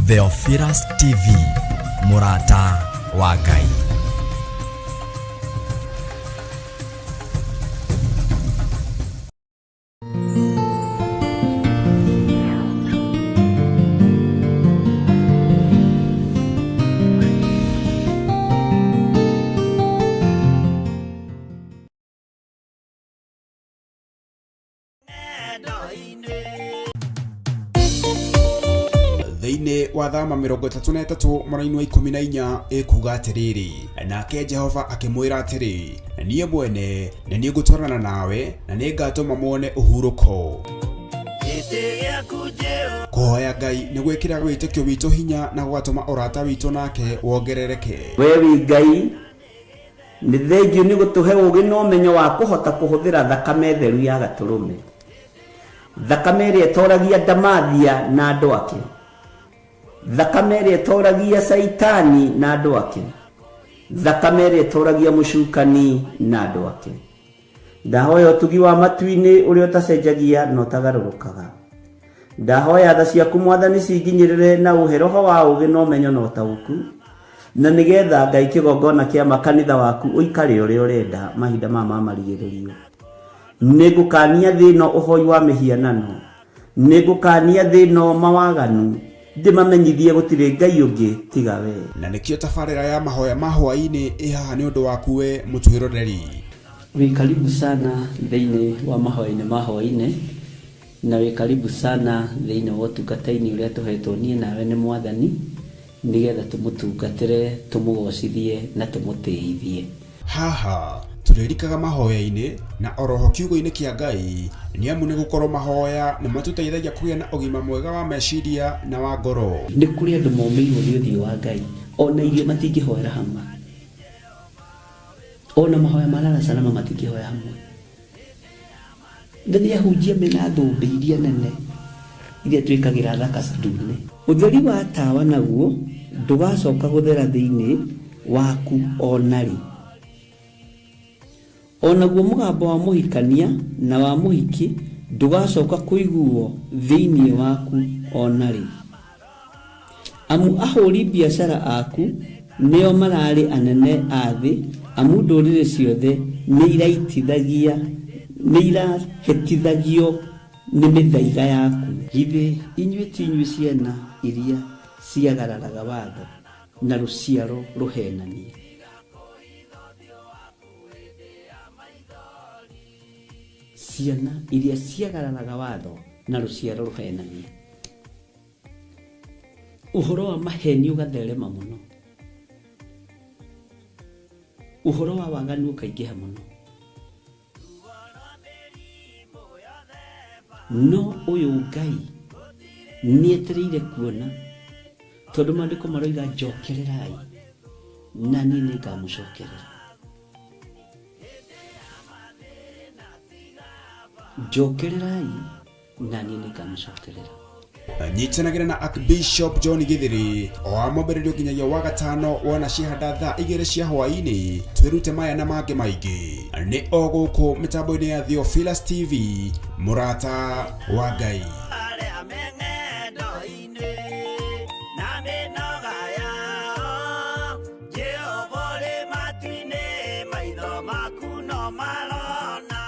Theophilus TV, mũrata wa Ngai. Thĩinĩ wa Thama 33 mũraini wa 14 ĩkuga atĩrĩrĩ, nake Jehova akĩmwĩra atĩrĩ, niĩ mwene nĩ niĩ ngũtwarana nawe na nĩ ngatũma muone ũhurũko. Kũhoya Ngai nĩ gwĩkĩraga wĩtĩkio witũ hinya na gũgatũma ũrata witũ nake wongerereke. We wĩ Ngai, nĩ thengiũ nĩ gũtũhe ũũgĩ na ũmenyo wa kũhota kũhũthĩra thakame theru ya Gatũrũme, thakame ĩrĩa ĩtoragia ndamathia na andũ ake, thakame ĩrĩa ĩtoragia Caitani na andũ ake, thakame ĩrĩa ĩtoragia mũcukani na andũ ake. Ndahoya ũtugi wa matu-inĩ ũrĩa ũtacenjagia na ũtagarũrũkaga. Ndahoya tha ciaku Mwathani cinginyĩrĩre na ũhe roho wa ũũgĩ na ũmenyo na ũtaũku, na nĩgetha Ngai kĩgongona kĩa ma kanitha waku ũikare ũrĩa ũrenda mahinda maya ma marigĩrĩrio. Nĩngũkania thĩ ĩno ũhoi wa mĩhianano, nĩngũkania thĩ ĩno mawaganu, ndĩmamenyithie gũtirĩ Ngai ũngĩ tiga we. Na nĩkĩo tabarĩra ya mahoya ma hwaĩ-inĩ ĩ haha nĩ ũndũ waku we mũtwĩroreri. Wĩ karibu sana thĩinĩ wa mahoya-inĩ ma hwaĩ-inĩ, na wĩ karibu sana thĩinĩ wa ũtungata-inĩ ũrĩa tũhetwo niĩ nawe nĩ Mwathani, nĩgetha tũmũtungatĩre, tũmũgocithie na tũmũtĩithie. Haha tũrĩrikaga mahoya-inĩ na oroho kiugo-inĩ kĩa Ngai, nĩamu nĩ gũkorwo mahoya nĩ matũteithagia kũgĩa na ũgima mwega wa meciria na wa ngoro. Nĩ kũrĩ andũ momĩirwo nĩ ũthiũ wa Ngai, ona irio matingĩhoera hamwe, ona mahoya ma lala salama matingĩhoya hamwe. Na nĩ ahunjia mena thũmbĩ iria nene iria twĩkagĩra thaka ndune. Ũtheri wa tawa naguo ndũgacoka gũthera thĩinĩ waku o na rĩ. O naguo mũgambo wa mũhikania na wa mũhiki ndũgacoka kũiguwo thĩinĩ waku o na rĩ. Amu ahũri biacara aku nĩo mararĩ anene a thĩ, amu ndũrĩrĩ ciothe nĩirahĩtithagio nĩ mĩthaiga yaku. Githĩ inyuĩ ti inyuĩ ciana iria ciagararaga watho, na rũciaro rũheenania? Ciana iria ciagararaga watho, na rũciaro rũheenania. Ũhoro wa maheni ũgatherema mũno, ũhoro wa waganu ũkaingĩha mũno. No ũyũ Ngai nĩetereire kuona, tondũ maandĩko maroiga njokererai na niĩ nĩngamũcokerera. Njokererai na niĩ nĩngamũcokerera. Nyitanagĩra na Archbishop John Githiri o wa mwambĩrĩrio nginyagia wa gatano wona ciahanda thaa 2 cia hwaĩ-inĩ, twĩrute maya na mangĩ maingĩ nĩ o gũkũ mĩtambo-inĩ ya Theophilus TV, mũrata wa Ngai. Arĩa me ng'endo-inĩ na mĩnoga yao, Jehova ũrĩ matu-inĩ, maitho maku no marona.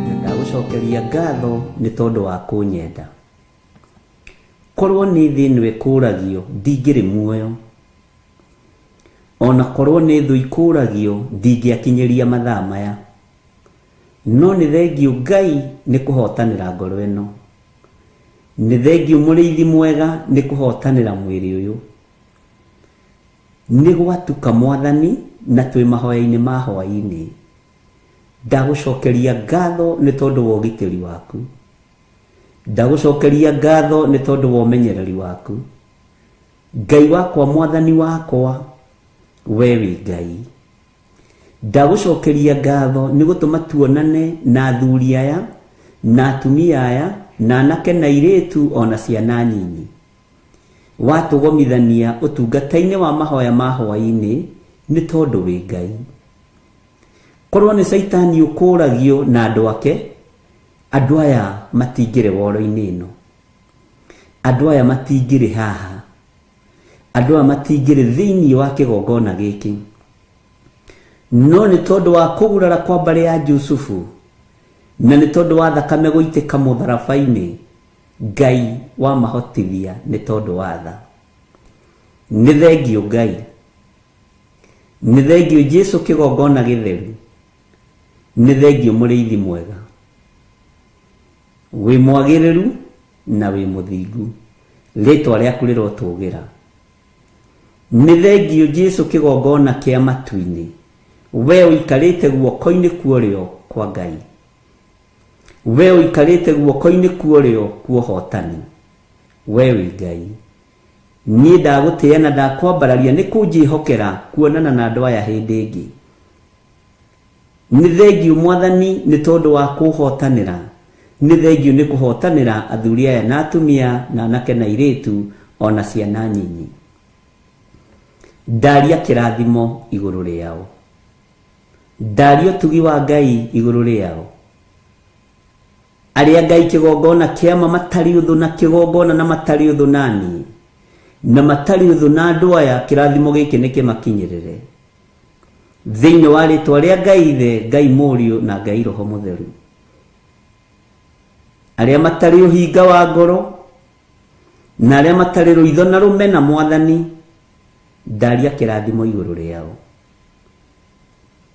Na ndagũcokeria ngatho nĩ tondũ wa kũnyenda. Korwo nĩ thĩ ĩno ĩkũragio ndingĩrĩ muoyo, ona korwo nĩ thũ ikũragio ndingĩakinyĩria mathaa maya. No nĩ thengiũ Ngai nĩ kũhotanĩra ngoro ĩno, nĩ thengiũ mũrĩithi mwega nĩ kũhotanĩra mwĩrĩ ũyũ. Nĩ gwatuka Mwathani na twĩ mahoya-inĩ ma hwaĩ-inĩ. Ndagũcokeria ngatho nĩ tondũ wa ũgitĩri waku, ndagũcokeria ngatho nĩ tondũ wa ũmenyereri waku. Ngai wakwa, Mwathani wakwa, we wĩ Ngai. Ndagũcokeria ngatho nĩ gũtũma tuonane na athuri aya na atumia aya na anake na airĩtu ona ciana nyinyi. Watũgomithania ũtungata-inĩ wa mahoya ma hwaĩ-inĩ nĩ tondũ wĩ Ngai. Korwo nĩ Caitani ũkũragio na andũ ake, andũ aya matingĩrĩ woro-inĩ ĩno, andũ aya matingĩrĩ haha, andũ aya matingĩrĩ thĩinĩ wa kĩgongona gĩkĩ. No nĩ tondũ wa kũgurara kwa mbarĩ ya Jusufu na nĩ tondũ wa thakame gũitĩka mũtharaba-inĩ, Ngai wamahotithia nĩ tondũ wa tha. Nĩ thengiũ Ngai, nĩ thengiũ Jesu kĩgongona gĩtheru, nĩ thengiũ mũrĩithi mwega, wĩ mwagĩrĩru na wĩ mũthingu, rĩtwa rĩaku rĩrotũgĩra. Nĩ thengiũ Jesu kĩgongona kĩa matu-inĩ, we ũikarĩte guoko-inĩ kuorĩo kwa Ngai, we ũikarĩte guoko-inĩ kuorĩo kwa ũhotani, we wĩ Ngai. Niĩ ndagũtĩĩa na ndakwambararia nĩ kũnjĩhokera kuonana na andũ aya hĩndĩ ĩngĩ. Nĩ thengiũ Mwathani nĩ tondũ wa kũhotanĩra, nĩ thengiũ nĩ kũhotanĩra athuri aya na atumia na anake na airĩtu ona ciana nyinyi. Ndaria kĩrathimo igũrũ rĩao, ndaria ũtugi wa Ngai igũrũ rĩao. Arĩa Ngai kĩgongona kĩama matarĩ ũthũ na kĩgongona na matarĩ ũthũ na niĩ na matarĩ ũthũ na andũ aya, kĩrathimo gĩkĩ nĩ kĩmakinyĩrĩre thĩinĩ wa rĩtwa rĩa Ngai Ithe, Ngai Mũriũ na Ngai Roho Mũtheru. Arĩa matarĩ ũhinga wa ngoro na arĩa matarĩ rũitho na rũmena Mwathani, ndaria kĩrathimo igũrũ rĩao.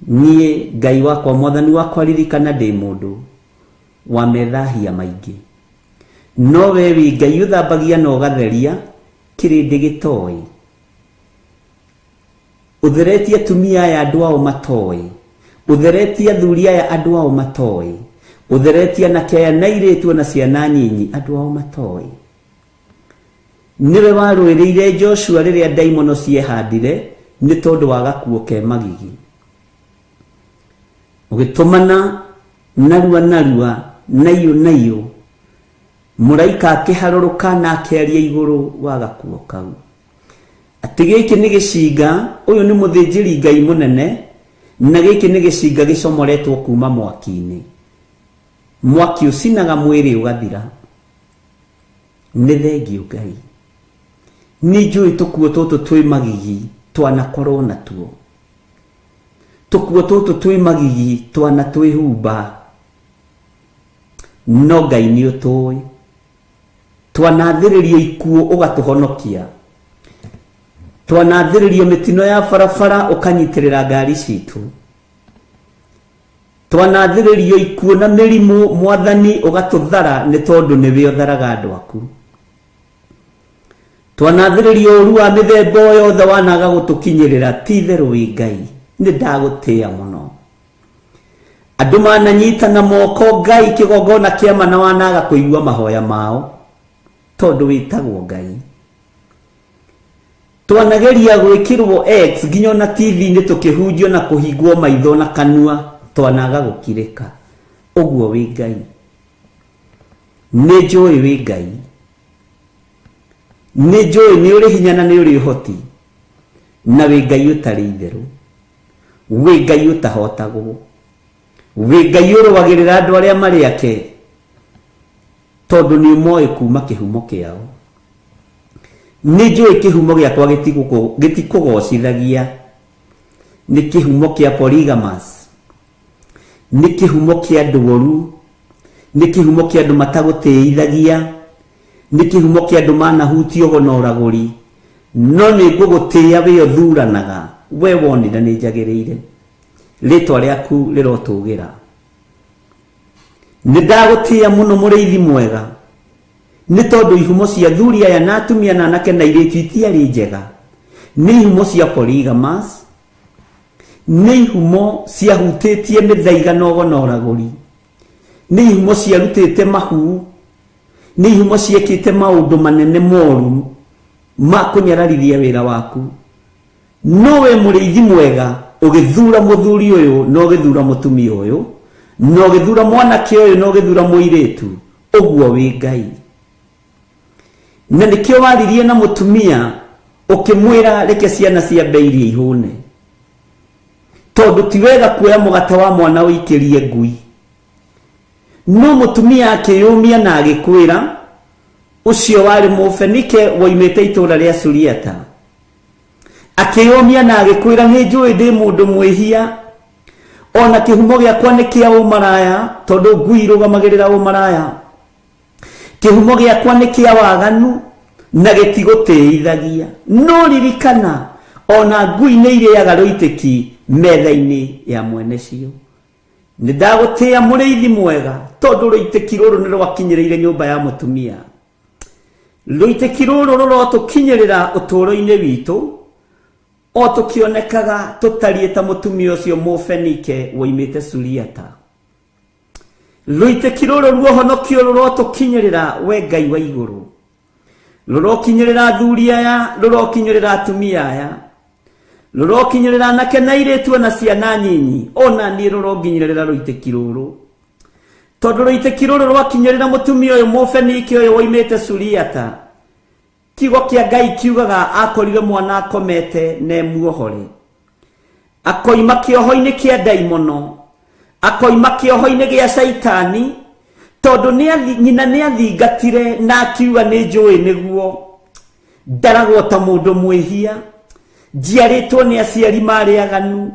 Niĩ Ngai wakwa, Mwathani wakwa, ririkana ndĩ mũndũ wa methahia maingĩ, no we wĩ Ngai ũthambagia na ũgatheria kĩrĩndĩ gĩtoĩ. Ũtheretie atumia aya andũ ao matoĩ, ũtheretie athuri aya andũ ao matoĩ, ũtheretie anake aya na airĩtu na ciana nyinyi andũ ao matoĩ. Nĩwe warũĩrĩire Joshua rĩrĩa ndaimono ciehandire nĩ tondũ wa gakuo ke magigi. Ũgĩtũmana narua narua naiyũ naiyũ, mũraika akĩharũrũka na akĩaria igũrũ wa gakuo kau atĩ gĩkĩ nĩ gĩcinga, ũyũ nĩ mũthĩnjĩri Ngai mũnene, na gĩkĩ nĩ gĩcinga gĩcomoretwo kuma mwaki-inĩ. Mwaki ũcinaga mwĩrĩ ũgathira. Nĩ thengiũ Ngai, nĩ njũĩ tũkuo tũtũ twĩ magigi twanakorwo natuo, tũkuo tũtũ twĩ magigi twanatwĩhumba, no Ngai nĩ ũtũĩ. Twanathĩrĩrio ikuũ ũgatũhonokia, twanathĩrĩrio mĩtino ya barabara ũkanyitĩrĩra ngari citũ, twanathĩrĩrio ikuũ na mĩrimũ Mwathani ũgatũthara nĩ tondũ nĩwe ũtharaga andũ aku. Twanathĩrĩrio ũru wa mĩthemba o yothe wanaga gũtũkinyĩrĩra, ti itherũ wĩ Ngai, nĩ ndagũtĩĩa mũno. Andũ mananyitana moko Ngai kĩgongona kĩama na wanaga kũigua mahoya mao tondũ wĩtagwo Ngai. Twanageria gwĩkĩrwo X nginya ona TV-inĩ tũkĩhunjio na kũhingwo maitho na kanua, twanaga gũkirĩka. Ũguo wĩ Ngai, nĩ njũĩ wĩ Ngai, nĩ njũĩ nĩ ũrĩ hinya na nĩ ũrĩ ũhoti, na wĩ Ngai ũtarĩ itherũ, wĩ Ngai ũtahotagwo, wĩ Ngai ũrũagĩrĩra andũ arĩa marĩ ake tondũ nĩ ũmoĩ kuma kĩhumo kĩao. Nĩ njũĩ kĩhumo gĩakwa gĩtikũgocithagia, nĩ kĩhumo kĩa polygamous, nĩ kĩhumo kĩa andũ oru, nĩ kĩhumo kĩa andũ matagũtĩithagia, Nĩ kĩhumo kĩa andũ manahutio ũgo na ũragũri, no nĩ ngũgũtĩĩa wĩ ũthuranaga, we wonire nĩ njagĩrĩire. Rĩtwa rĩaku rĩrotũgĩra. Nĩ ndagũtĩĩa mũno mũrĩithi mwega, nĩ tondũ ihumo cia athuri aya na atumia na anake na airĩtu itiarĩ njega. Nĩ ihumo cia polygamous, nĩ ihumo ciahutĩtie mĩthaiga na ũgo na ũragũri, nĩ ihumo ciarutĩte mahu, nĩ ihumo ciekĩte maũndũ manene moru ma kũnyararithia wĩra waku. No we mũrĩithi mwega ũgĩthura mũthuri ũyũ na ũgĩthura mũtumia ũyũ na ũgĩthura mwanake ũyũ na ũgĩthura mũirĩtu, ũguo wĩ Ngai. Na nĩkĩo waririe na mũtumia ũkĩmwĩra reke ciana ciambe irie ihũne, tondũ ti wega kuoya mũgate wa mwana ũikĩrie ngui. No mũtumia akĩyũmia na agĩkwĩra, ũcio warĩ Mũfenike woimĩte itũũra rĩa Suriata, akĩyũmia na agĩkwĩra, nĩ njũĩ ndĩ mũndũ mwĩhia, ona kĩhumo gĩakwa nĩ kĩa ũmaraya, tondũ ngui irũgamagĩrĩra ũmaraya. Kĩhumo gĩakwa nĩ kĩa waganu na gĩtigũtĩithagia. No ririkana, ona ngui nĩ irĩaga rũitĩki metha-inĩ ya mwene cio. Nĩ ndagũtĩĩa mũrĩithi mwega, tondũ rũitĩki rũrũ nĩ rwakinyĩrĩire nyũmba ya mũtumia. Rũitĩki rũrũ rũrotũkinyĩrĩra ũtũũro-inĩ witũ, o tũkĩonekaga tũtariĩ ta mũtumia ũcio Mũfenike woimĩte Suriata. Rũitĩki rũrũ ruohonokio rũrotũkinyĩrĩra, we Ngai wa igũrũ. Rũrokinyĩrĩra athuri aya, rũrokinyĩrĩra atumia aya, rũrokinyĩrĩra anake na airĩtu ona ciana nyinyi, ona niĩ rũronginyĩrĩra rũitĩki rũrũ. Tondũ rũitĩki rũrũ rwakinyĩrĩra mũtumia ũyũ Mũfenike ũyũ woimĩte Suriata, kiugo kĩa Ngai kiugaga akorire mwana akomete na emuohore. Akoima kĩoho-inĩ kĩa ndaimono, akoima kĩoho-inĩ gĩa Shaitani, tondũ nyina nĩ athingatire na akiuga nĩ njũĩ nĩguo ndaragwo ta mũndũ mwĩhia, njiarĩtwo nĩ aciari marĩ aganu,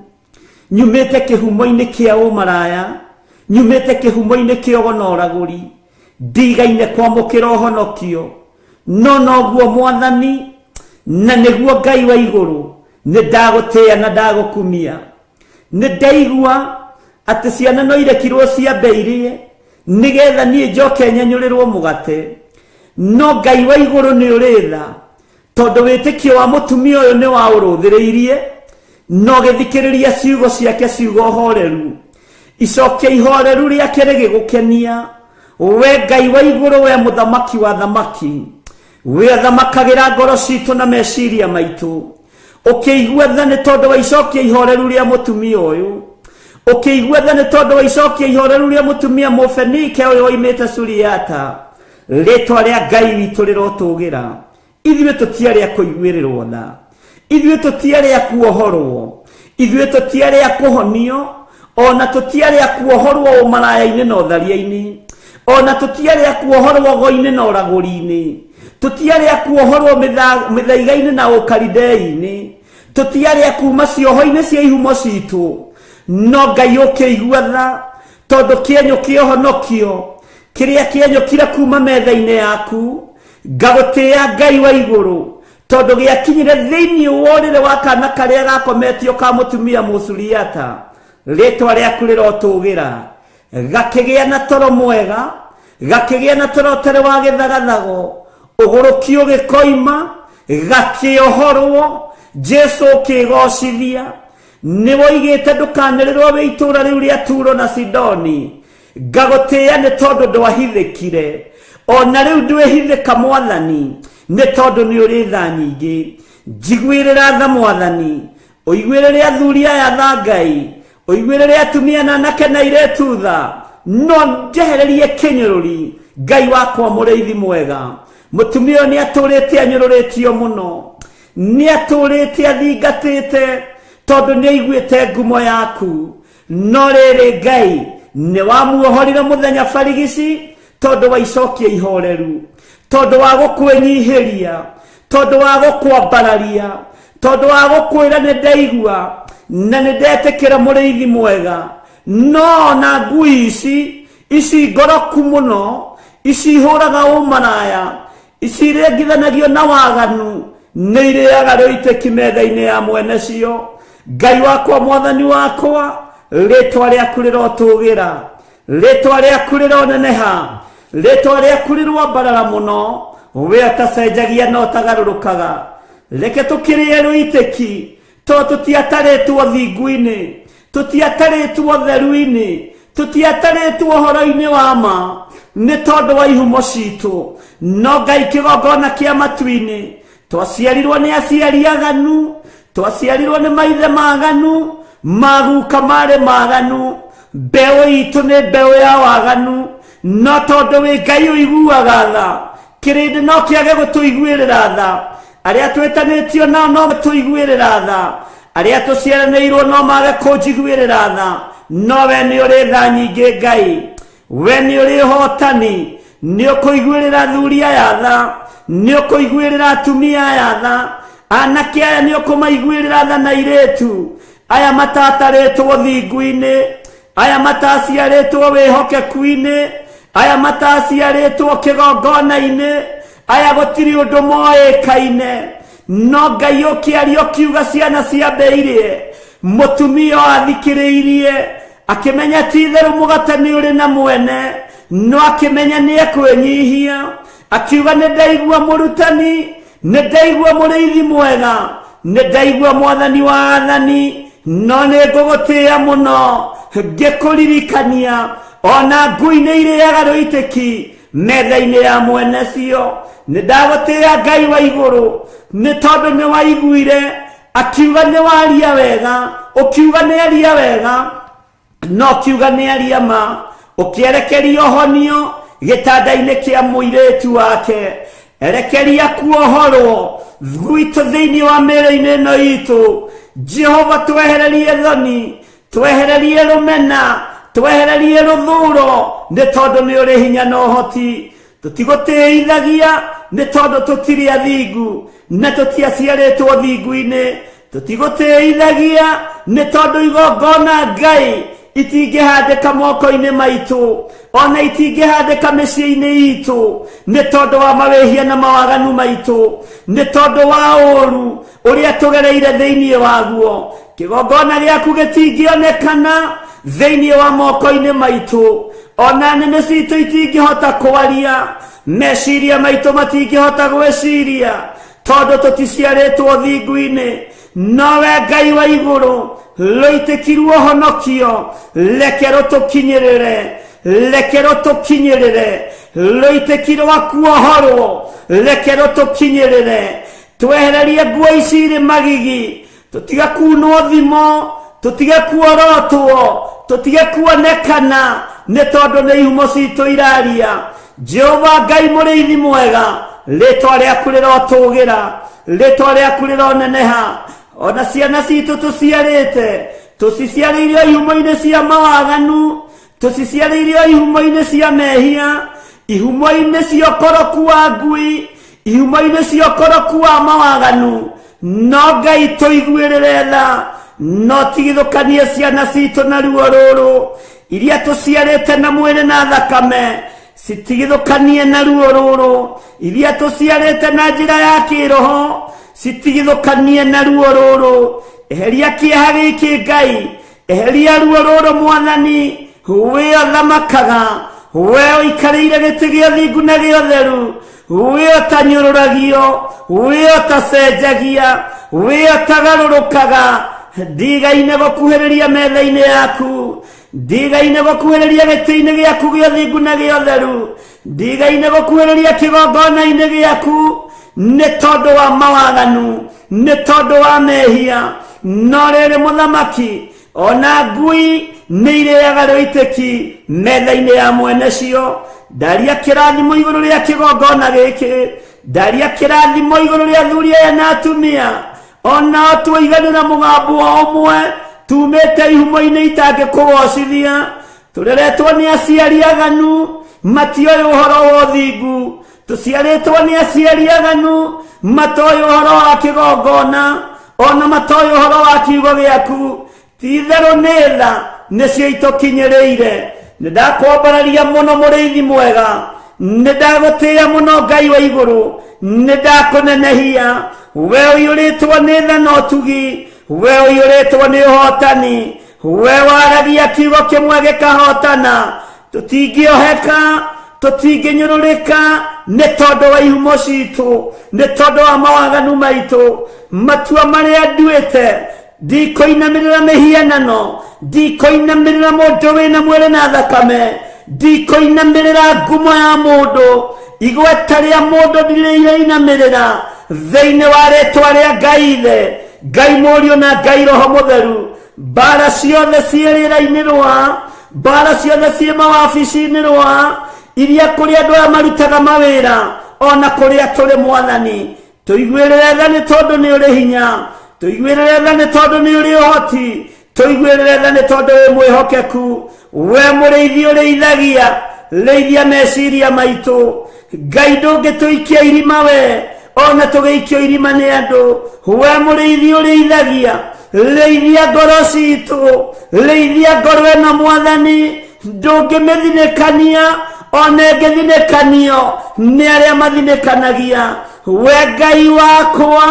nyumĩte kĩhumo-inĩ kĩa ũmaraya, nyumĩte kĩhumo-inĩ kĩa ũgo na ũragũri, ndigaine kwamũkĩra ũhonokio. No noguo Mwathani, na nĩguo Ngai wa igũrũ, nĩ ndagũtĩĩa na ndagũkumia. Nĩ ndaigua atĩ ciana no irekirwo ciambe irĩe, nĩgetha niĩ njoke nyenyũrĩrwo mũgate. No Ngai wa igũrũ nĩ ũrĩ tha, tondũ wĩtĩkio wa mũtumia ũyũ nĩ waũrũthĩrĩirie, na ũgĩthikĩrĩria ciugo ciake, ciugo horeru. Icokia ihoreru rĩake rĩgĩgũkenia. We Ngai wa igũrũ, we mũthamaki wa thamaki, we ũthamakagĩra ngoro citũ na meciria maitũ, ũkĩigua tha nĩ tondũ wa icokia ihoreru rĩa mũtumia ũyũ, ũkĩigua tha nĩ tondũ wa icokia ihoreru rĩa mũtumia Mũfenike ũyũ woimĩte Suriata. Rĩtwa rĩa Ngai witũ rĩrotũgĩra. Ithuĩ tũtiarĩ a kũiguĩrĩrwo tha, ithuĩ tũtiarĩ a kuohorwo, ithuĩ tũtiarĩ a kũhonio, ona tũtiarĩ a kuohorwo ũmaraya-inĩ na ũtharia-inĩ, ona tũtiarĩ a kuohorwo ũgo-inĩ na ũragũri-inĩ, tũtiarĩ a kuohorwo mĩthaiga-inĩ na ũkaridei-inĩ, tũtiarĩ a kuma cioho-inĩ cia ihumo citũ. No Ngai ũkĩigua tha, tondũ kĩenyũ kĩa ũhonokio kĩrĩa kĩenyũkire kuma metha-inĩ yaku, ngagũtĩĩa Ngai wa igũrũ, tondũ gĩakinyire thĩinĩ wa ũrĩrĩ wa kana karĩa gakometio ka mũtumia Mũsuriata. Rĩtwa rĩaku rĩrotũgĩra. Gakĩgĩa na toro mwega, gakĩgĩa na toro ũtarĩ wa gĩthagathago, ũgũrũki ũgĩkoima, gakĩohorwo. Jesu ũkĩgocithia. Nĩ woigĩte ndũkanĩrĩrwo wĩ itũũra rĩu rĩa Turo na Sidoni. Ngagũtĩĩa nĩ tondũ ndwahithĩkire, ona rĩu ndwĩhithĩka Mwathani, nĩ tondũ nĩ ũrĩ tha nyingĩ. Njiguĩrĩra tha Mwathani, ũiguĩrĩre athuri aya tha Ngai, ũiguĩrĩre atumia na anake na airĩtu tha, no njehererie kĩnyũrũri. Ngai wakwa mũrĩithi mwega, mũtumia ũyũ nĩ atũrĩte anyũrũrĩtio mũno, nĩ atũrĩte athingatĩte, tondũ nĩ aiguĩte ngumo yaku. No rĩrĩ Ngai, nĩ wamuohorire mũthenya barigici, tondũ wa icokia ihoreru, tondũ wa gũkwĩnyihĩria, tondũ wa gũkwambararia, tondũ wa gũkwĩra nĩ ndaigua na nĩ ndetĩkĩra mũrĩithi mwega. No ona ngui ici ngoroku mũno, ici ihũraga ũmaraya, Ici irengithanagio na waganu nĩ irĩaga rũitĩki metha-inĩ ya mwene cio. Ngai wakwa, mwathani wakwa, rĩtwa rĩaku rĩrotũgĩra, rĩtwa rĩaku rĩroneneha, rĩtwa rĩaku rĩroambarara mũno. We ũtacenjagia na ũtagarũrũkaga, reke tũkĩrĩe rũitĩki, tondũ tũtiatarĩtwo thingu-inĩ, tũtiatarĩtwo theru-inĩ, tũtiatarĩtwo ũhoro-inĩ wa ma nĩ tondũ wa ihumo citũ. No Ngai, kĩgongona kĩa matu-inĩ, twaciarirwo nĩ aciari aganu, twaciarirwo nĩ maithe maganu, maguka marĩ maganu, mbeũ itũ nĩ mbeũ ya waganu. No tondũ wĩ Ngai ũiguaga tha, kĩrĩndĩ no kĩage gũtũiguĩrĩra tha, arĩa twĩtanĩtio nao no tũiguĩrĩra tha, arĩa tũciaranĩirwo no mage kũnjiguĩrĩra tha, no we nĩ ũrĩ tha nyingĩ. Ngai, we nĩ ũrĩ ũhotani, nĩ ũkũiguĩrĩra athuri aya tha, nĩ ũkũiguĩrĩra atumia aya tha, anake aya nĩ ũkũmaiguĩrĩra tha, na airĩtu aya matatarĩtwo thingu-inĩ, aya mataciarĩtwo wĩhokeku-inĩ, aya mataciarĩtwo kĩgongona-inĩ, aya gũtirĩ ũndũ moĩkaine. No Ngai, ũkĩaria ũkiuga ciana ciambĩirie, mũtumia ũyũ athikĩrĩirie akĩmenya ti itherũ mũgate nĩ ũrĩ na mwene, no akĩmenya nĩ ekwĩnyihia, akiuga, nĩ ndaigua mũrutani, nĩ ndaigua mũrĩithi mwega, nĩ ndaigua mwathani wa athani, no nĩ ngũgũtĩĩa mũno ngĩkũririkania ona ngui nĩ irĩaga rũitĩki metha-inĩ ya mwene cio. Nĩ ndagũtĩĩa, Ngai wa igũrũ, nĩ tondũ nĩ waiguire akiuga nĩ waria wega, ũkiuga nĩ aria wega, no kiuga nĩ aria ma, ũkĩerekeria ũhonio gĩtanda-inĩ kĩa mũirĩtu wake. Erekeria kuohorwo gwitũ thĩinĩ wa mĩĩrĩ-inĩ ĩno itũ. Jehova, twehererie thoni, twehererie rũmena, twehererie rũthũro, nĩ tondũ nĩ ũrĩ hinya na ũhoti. Tũtigũtĩithagia nĩ tondũ tũtirĩ athingu na tũtiaciarĩtwo thingu-inĩ. Tũtigũtĩithagia nĩ tondũ igongona, Ngai, itingĩhandĩka moko-inĩ maitũ, ona itingĩhandĩka mĩciĩ-inĩ itũ, nĩ tondũ wa mawĩhia na mawaganu maitũ, nĩ tondũ wa ũũru ũrĩa tũgereire thĩinĩ waguo. Kĩgongona gĩaku gĩtingĩonekana thĩinĩ wa moko-inĩ maitũ, ona nĩmĩ citũ itingĩhota kwaria, meciria maitũ matingĩhota gwĩciria, tondũ tũticiarĩtwo thingu-inĩ. Nowe Ngai wa igũrũ, rũitĩkirwo honokio, reke rũtũkinyĩrĩre, reke rũtũkinyĩrĩre, rũitĩki rwa kuohorwo, reke rũtũkinyĩrĩre. Twehererie nguo ici irĩ magigi, tũtige kunwo thimo, tũtige kuorotwo, tũtige kuonekana nĩ tondũ nĩ ihumo citũ iraria. Jehova Ngai mũrĩithi mwega, rĩtwa rĩaku rĩrotũgĩra, rĩtwa rĩaku rĩroneneha. Ona ciana citũ tũciarĩte, tũciciarĩire ihumo-inĩ cia mawaganu, tũciciarĩire ihumo-inĩ cia mehia, ihumo-inĩ cia ũkoroku wa ngui, ihumo-inĩ cia ũkoroku wa mawaganu. No Ngai, tũiguĩrĩre tha, no tigithũkanie ciana citũ na ruo rũrũ, iria tũciarĩte na mwĩrĩ na thakame, citigithũkanie na ruo rũrũ, iria tũciarĩte na njĩra ya kĩroho, citigithũkanie na ruo rũrũ. Eheria kĩeha gĩkĩ, Ngai, eheria ruo rũrũ. Mwathani, we ũthamakaga, we ũikarĩire gĩtĩ gĩa thingu na gĩa ũtheru, we ũtanyũrũragio, we ũtacenjagia, we ũtagarũrũkaga, ndigaine gũkuhĩrĩria metha-inĩ yaku, ndigaine gũkuhĩrĩria gĩtĩ-inĩ gĩaku gĩa thingu na gĩa ũtheru, ndigaine gũkuhĩrĩria kĩgongona-inĩ gĩaku, nĩ tondũ wa mawaganu, nĩ tondũ wa mehia. No rĩrĩ, mũthamaki, ona ngui nĩ irĩaga rũitĩki metha-inĩ ya mwene cio. Ndaria kĩrathimo igũrũ rĩa kĩgongona gĩkĩ, ndaria kĩrathimo igũrũ rĩa athuri aya na atumia, onao tuiganĩra mũgambo o ũmwe, tumĩte ihumo-inĩ itangĩkũgocithia, tũreretwo nĩ aciari aganu matioĩ ũhoro wa ũthingu, tũciarĩtwo nĩ aciari aganu matoĩ ũhoro wa kĩgongona, ona matoĩ ũhoro wa kiugo gĩaku. Ti itherũ nĩ tha nĩcio itũkinyĩrĩire. Nĩ ndakwambararia mũno, mũrĩithi mwega. Nĩ ndagũtĩĩa mũno Ngai wa igũrũ, nĩ ndakũnenehia. We ũiyũrĩtwo nĩ tha na ũtugi, we ũiyũrĩtwo nĩ ũhotani, we waragia kiugo kĩmwe gĩkahotana. Tũtingĩoheka, tũtingĩnyũrũrĩka nĩ tondũ wa ihumo citũ, nĩ tondũ wa mawaganu maitũ. Matua marĩa nduĩte, ndikũinamĩrĩra mĩhianano, ndikũinamĩrĩra mũndũ wĩna mwĩrĩ na thakame, ndikũinamĩrĩra ngumo ya mũndũ, igweta rĩa mũndũ ndirĩinamĩrĩra. Thĩinĩ wa rĩtwa rĩa Ngai Ithe, Ngai Mũriũ na Ngai Roho Mũtheru, mbara ciothe ciĩ rĩera-inĩ rwa, mbara ciothe ciĩ mawabici-inĩ rwa, iria kũrĩ andũ aya marutaga mawĩra, ona kũrĩa tũrĩ Mwathani, tũiguĩrĩre tha nĩ tondũ nĩ ũrĩ hinya, tũiguĩrĩre tha nĩ tondũ nĩ ũrĩ ũhoti, tũiguĩrĩre tha nĩ tondũ wĩ mwĩhokeku. We mũrĩithi ũrĩithagia, rĩithia meciria maitũ. Ngai ndũngĩtũikia irima we, ona tũgĩikio irima nĩ andũ. We mũrĩithi ũrĩithagia, rĩithia ngoro citũ, rĩithia ngoro ĩno Mwathani, ndũngĩmĩthinĩkania, ona ĩngĩthinĩkanio nĩ arĩa mathinĩkanagia. We Ngai wakwa,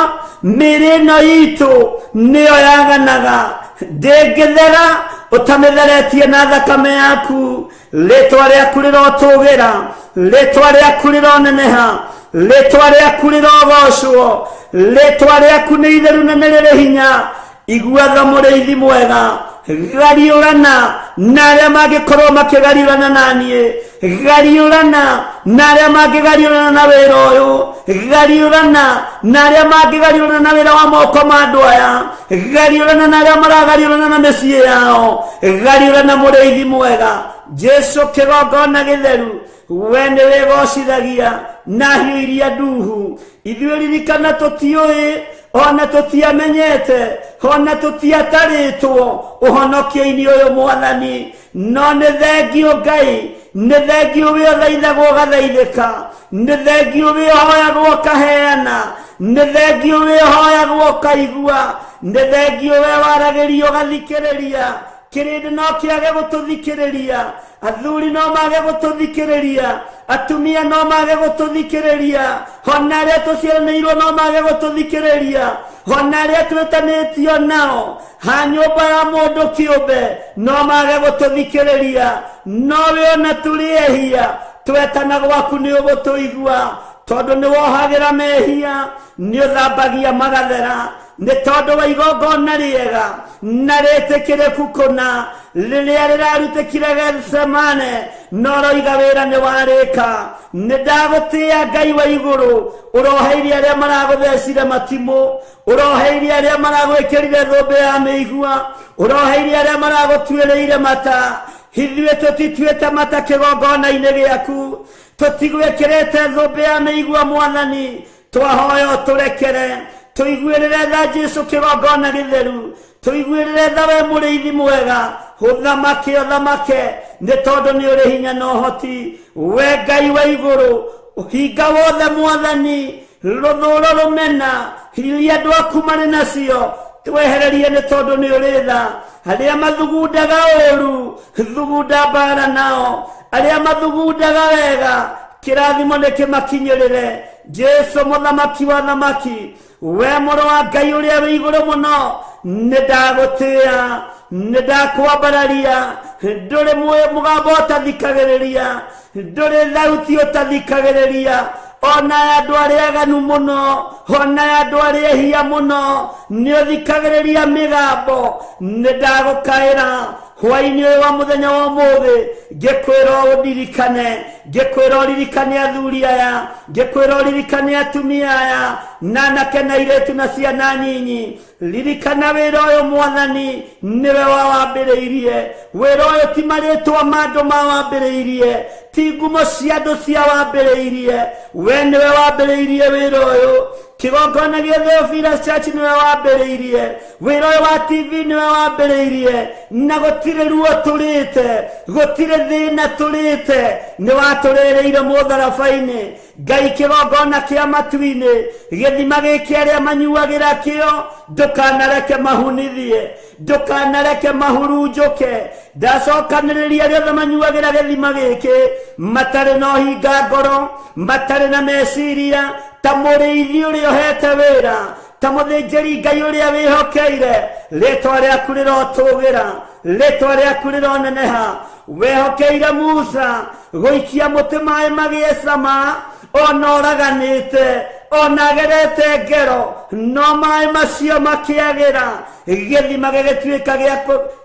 mĩĩrĩ ĩno itũ nĩyo yaganaga, ndĩngĩthera ũtamĩtheretie na thakame yaku. Rĩtwa rĩaku rĩrotũgĩra, rĩtwa rĩaku rĩroneneha, rĩtwa rĩaku rĩrogocwo, rĩtwa rĩaku nĩ itheru na nĩ rĩrĩ hinya. Igua tha mũrĩithi mwega, gariũrana na arĩa mangĩkorwo makĩgariũrana na niĩ, gariũrana na arĩa mangĩgariũrana na wĩra ũyũ, gariũrana na arĩa mangĩgariũrana na wĩra wa moko ma andũ aya, gariũrana na arĩa maragariũrana na mĩciĩ yao, gariũrana mũrĩithi mwega. Jesu kĩgongona gĩtheru, we nĩ wĩgocithagia na hiũ iria nduhu. Ithuĩ ririkana tũtiũĩ, ona tũtiamenyete, ona tũtiatarĩtwo ũhonokio-inĩ ũyũ Mwathani, no nĩ thengio Ngai, nĩ thengio wĩ ũthaithagwo ũgathaithĩka, nĩ thengio wĩ ũhoyagwo ũkaheana, nĩ thengio wĩ ũhoyagwo ũkaigua, nĩ thengio we waragĩrio ũgathikĩrĩria. Kĩrĩndĩ no kĩage gũtũthikĩrĩria, athuri no mage gũtũthikĩrĩria, atumia no mage gũtũthikĩrĩria, ona arĩa tũciaranĩirwo no mage gũtũthikĩrĩria, ona arĩa twĩtanĩtio nao ha nyũmba ya mũndũ kĩũmbe no mage gũtũthikĩrĩria, no we ona tũrĩ ehia twetana gwaku nĩ ũgũtũigua, tondũ nĩ wohagĩra mehia, nĩ ũthambagia magathera, nĩ tondũ wa igongona rĩega na rĩtĩkĩrĩku kũna rĩrĩa rĩrarutĩkire Gethsemane, no roiga wĩra nĩ warĩka. Nĩ ndagũtĩĩa Ngai wa igũrũ, ũroheirie arĩa maragũthecire matimũ, ũroheirie arĩa maragwĩkĩrire thũmbĩ ya mĩigua, ũroheirie arĩa maragũtuĩrĩire mata. Ithuĩ tũtituĩte mata kĩgongona-inĩ gĩaku, tũtigwĩkĩrĩte thũmbĩ ya mĩigua Mwathani, twahoya ũtũrekere, tũiguĩrĩre tha Jesu kĩgongona gĩtheru, tũiguĩrĩre tha we mũrĩithi mwega, ũthamake ũthamake nĩ tondũ nĩ ũrĩ hinya na ũhoti. We Ngai wa igũrũ, ũhinga wothe Mwathani, rũthũũro rũmena iria andũ aku marĩ nacio twehererie nĩ tondũ nĩ ũrĩ tha. Arĩa mathugundaga ũũru, thugunda mbara nao, arĩa mathugundaga wega, kĩrathimo nĩ kĩmakinyĩrĩre. Jesu mũthamaki wa thamaki, we mũrũ wa Ngai ũrĩa wĩ igũrũ mũno, nĩ ndagũtĩĩa, nĩ ndakwambararia. Ndũrĩ mũgambo ũtathikagĩrĩria, ndũrĩ thauti ũtathikagĩrĩria, ona andũ arĩa aganu mũno, ona andũ arĩa ehia mũno, nĩ ũthikagĩrĩria mĩgambo. Nĩ ndagũkaĩra hwaĩ-inĩ ũyũ wa mũthenya wa ũmũthĩ, ngĩkwĩra ũndirikane, ngĩkwĩra ũririkane athuri aya, ngĩkwĩra ũririkane atumia aya, na anake na airĩtu na ciana nyinyi. Ririkana wĩra ũyũ Mwathani, nĩwe wawambĩrĩirie. Wĩra ũyũ ti marĩtwa ma andũ mawambĩrĩirie, ti ngumo cia andũ ciawambĩrĩirie, we nĩwe wambĩrĩirie wĩra ũyũ. Kĩgongona gĩa Theophilus Church nĩwe wambĩrĩirie, wĩra ũyũ wa TV nĩwe wambĩrĩirie, na gũtirĩ ruo tũrĩte, gũtirĩ thĩna tũrĩte, nĩ watũrĩrĩire mũtharaba-inĩ. Ngai kĩgongona kĩa matu-inĩ, gĩthima gĩkĩ arĩa manyuagĩra kĩo, ndũkanareke mahunithie, ndũkanareke mahurunjũke. Ndacokanĩrĩria arĩa othe manyuagĩra gĩthima gĩkĩ, matarĩ na ũhinga ngoro, matarĩ na meciria, ta mũrĩithi ũrĩa ũhete wĩra, ta mũthĩnjĩri Ngai ũrĩa wĩhokeire, rĩtwa rĩaku rĩrotũgĩra, rĩtwa rĩaku rĩroneneha. Wehokeire Musa gũikia mũtĩ maĩ magĩe cama, ona ũraganĩte, ona agerete ngero, no maĩ macio makĩagĩra, gĩthima gĩgĩtuĩka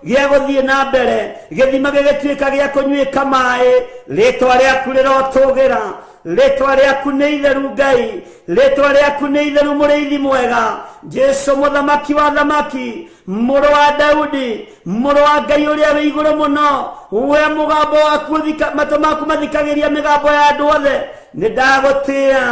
gĩa gũthiĩ na mbere, gĩthima gĩgĩtuĩka gĩa kũnyuĩka maĩ. Rĩtwa rĩaku rĩrotũgĩra, rĩtwa rĩaku nĩ itheru Ngai, rĩtwa rĩaku nĩ itheru mũrĩithi mwega, Jesu mũthamaki wa thamaki, mũrũ wa Daudi, mũrũ wa Ngai ũrĩa wĩ igũrũ mũno, we mũgambo waku matũ maku mathikagĩria mĩgambo ya andũ othe. Nĩ ndagũtĩĩa,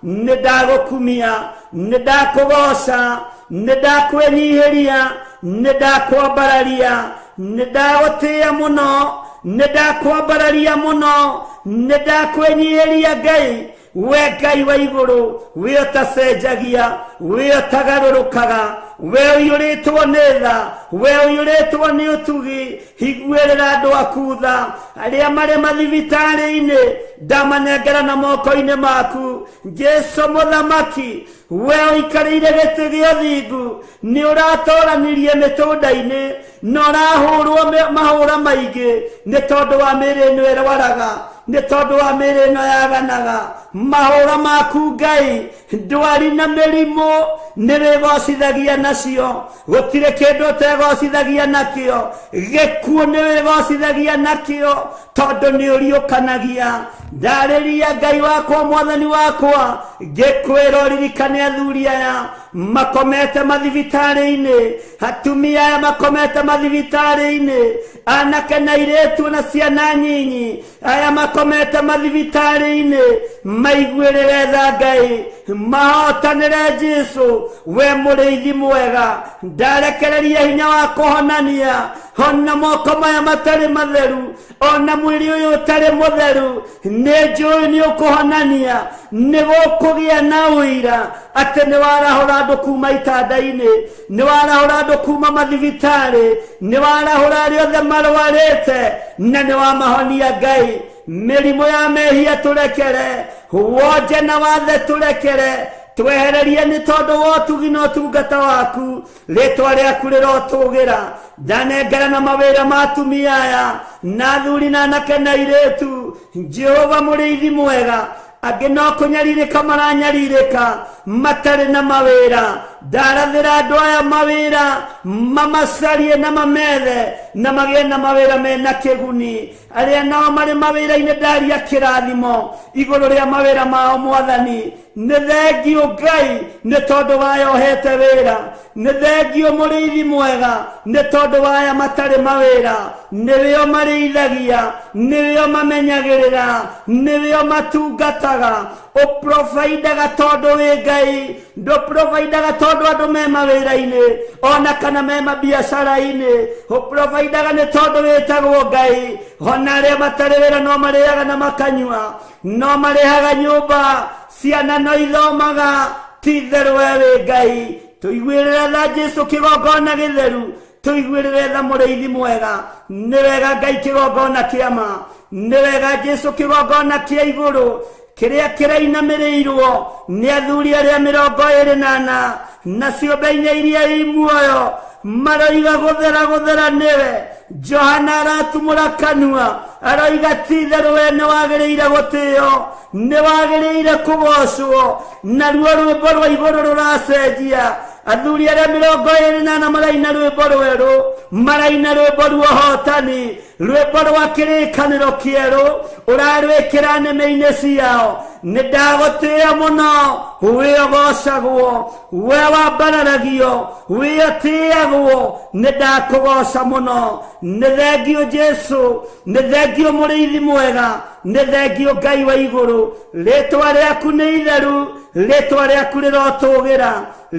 nĩ ndagũkumia, nĩ ndakũgoca, nĩ ndakwĩnyihĩria, nĩ ndakwambararia, nĩ ndagũtĩĩa mũno, nĩ ndakwambararia mũno, nĩ ndakwĩnyihĩria Ngai. We Ngai wa igũrũ, we ũtacenjagia, we ũtagarũrũkaga, we ũiyũrĩtwo nĩ tha, we ũiyũrĩtwo nĩ ũtugi, higuĩrĩra andũ aku tha, arĩa marĩ mathibitarĩ-inĩ, ndamanengera na moko-inĩ maku. Jesu mũthamaki, we ũikarĩire gĩtĩ gĩa ũthingu, nĩ ũratoranirie mĩtũnda-inĩ, na ũrahũrwo mahũra maingĩ nĩ tondũ wa mĩĩrĩ ĩno ĩrwaraga, nĩ tondũ wa mĩĩrĩ ĩno yaganaga. Mahũra maku Ngai, ndwari na mĩrimũ nĩ wĩgocithagia nacio, gũtirĩ kĩndũ ũtegocithagia nakĩo, gĩkuũ nĩ wĩgocithagia nakĩo, tondũ nĩ ũriũkanagia. Ndarĩria Ngai wakwa, mwathani wakwa, ngĩkwĩra ũririkane athuri aya makomete mathibitarĩ-inĩ, atumia aya makomete mathibitarĩ-inĩ, anake na airĩtu na ciana nyinyi aya makomete mathibitarĩ-inĩ, maiguĩrĩre tha Ngai, mahotanĩre Jesu, we mũrĩithi mwega. Ndarekereria hinya wa kũhonania, ona moko maya matarĩ matheru, ona mwĩrĩ ũyũ ũtarĩ mũtheru, nĩ njũĩ nĩ ũkũhonania, nĩ gũkũgĩa na ũira atĩ nĩ warahũra andũ kuma itanda-inĩ, nĩ warahũra andũ kuma mathibitarĩ, nĩ warahũra arĩa othe marwarĩte, na nĩ wamahonia Ngai. Mĩrimũ ya mehia tũrekere, wonje na wathe tũrekere, twehererie nĩ tondũ wa ũtugi na ũtungata waku, rĩtwa rĩaku rĩrotũgĩra. Ndanengera na mawĩra ma atumia aya, na athuri na anake na airĩtu, Jehova mũrĩithi mwega, angĩ no kũnyarirĩka maranyarirĩka, matarĩ na mawĩra. Ndarathĩra andũ aya mawĩra, mamacarie na mamethe, na magĩe na mawĩra mena kĩguni. Arĩa nao marĩ mawĩra-inĩ, ndaria kĩrathimo igũrũ rĩa mawĩra mao mwathani. Nĩ thengio Ngai nĩ tondũ waya ũhete wĩra, nĩ thengio mũrĩithi mwega nĩ tondũ waya matarĩ mawĩra, nĩwĩo marĩithagia, nĩwĩo mamenyagĩrĩra, nĩwĩo matungataga. Ũprovidaga tondũ wĩ Ngai, ndũprovidaga tondũ andũ me mawĩra-inĩ ona kana me mabiacara-inĩ, ũprovidaga nĩ tondũ wĩtagwo Ngai. Ona arĩa matarĩ wĩra no marĩaga na makanyua, no marĩhaga nyũmba, ciana no ithomaga, ti itherũ we wĩ Ngai. Tũiguĩrĩre tha Jesu kĩgongona gĩtheru, tũiguĩrĩre tha mũrĩithi mwega. Nĩ wega Ngai kĩgongona kĩa ma, nĩ wega Jesu kĩgongona kĩa igũrũ, kĩrĩa kĩrainamĩrĩirwo nĩ athuri arĩa 24 na ciũmbe inya iria i muoyo, maroiga gũthera gũthera nĩwe. Johana aratumũra kanua, aroiga ti itherũ we nĩ wagĩrĩire gũtĩo, nĩ wagĩrĩire kũgocwo. Naruo rwĩmbo rwa igũrũ rũracenjia, athuri arĩa 24 maraina rwĩmbo rwerũ, maraina rwĩmbo rwa ũhotani, rwĩmbo rwa kĩrĩkanĩro kĩerũ, ũrarwĩkĩra nĩmĩ-inĩ ciao. Nĩ ndagũtĩĩa mũno, wĩ ũgocagwo, we wambararagio, wĩ ũtĩagwo, nĩ ndakũgoca mũno. Nĩ thengio Jesu, nĩ thengio mũrĩithi mwega, Nĩ thengio Ngai wa igũrũ, rĩtwa rĩaku nĩ itheru, rĩtwa rĩaku rĩrotũgĩra,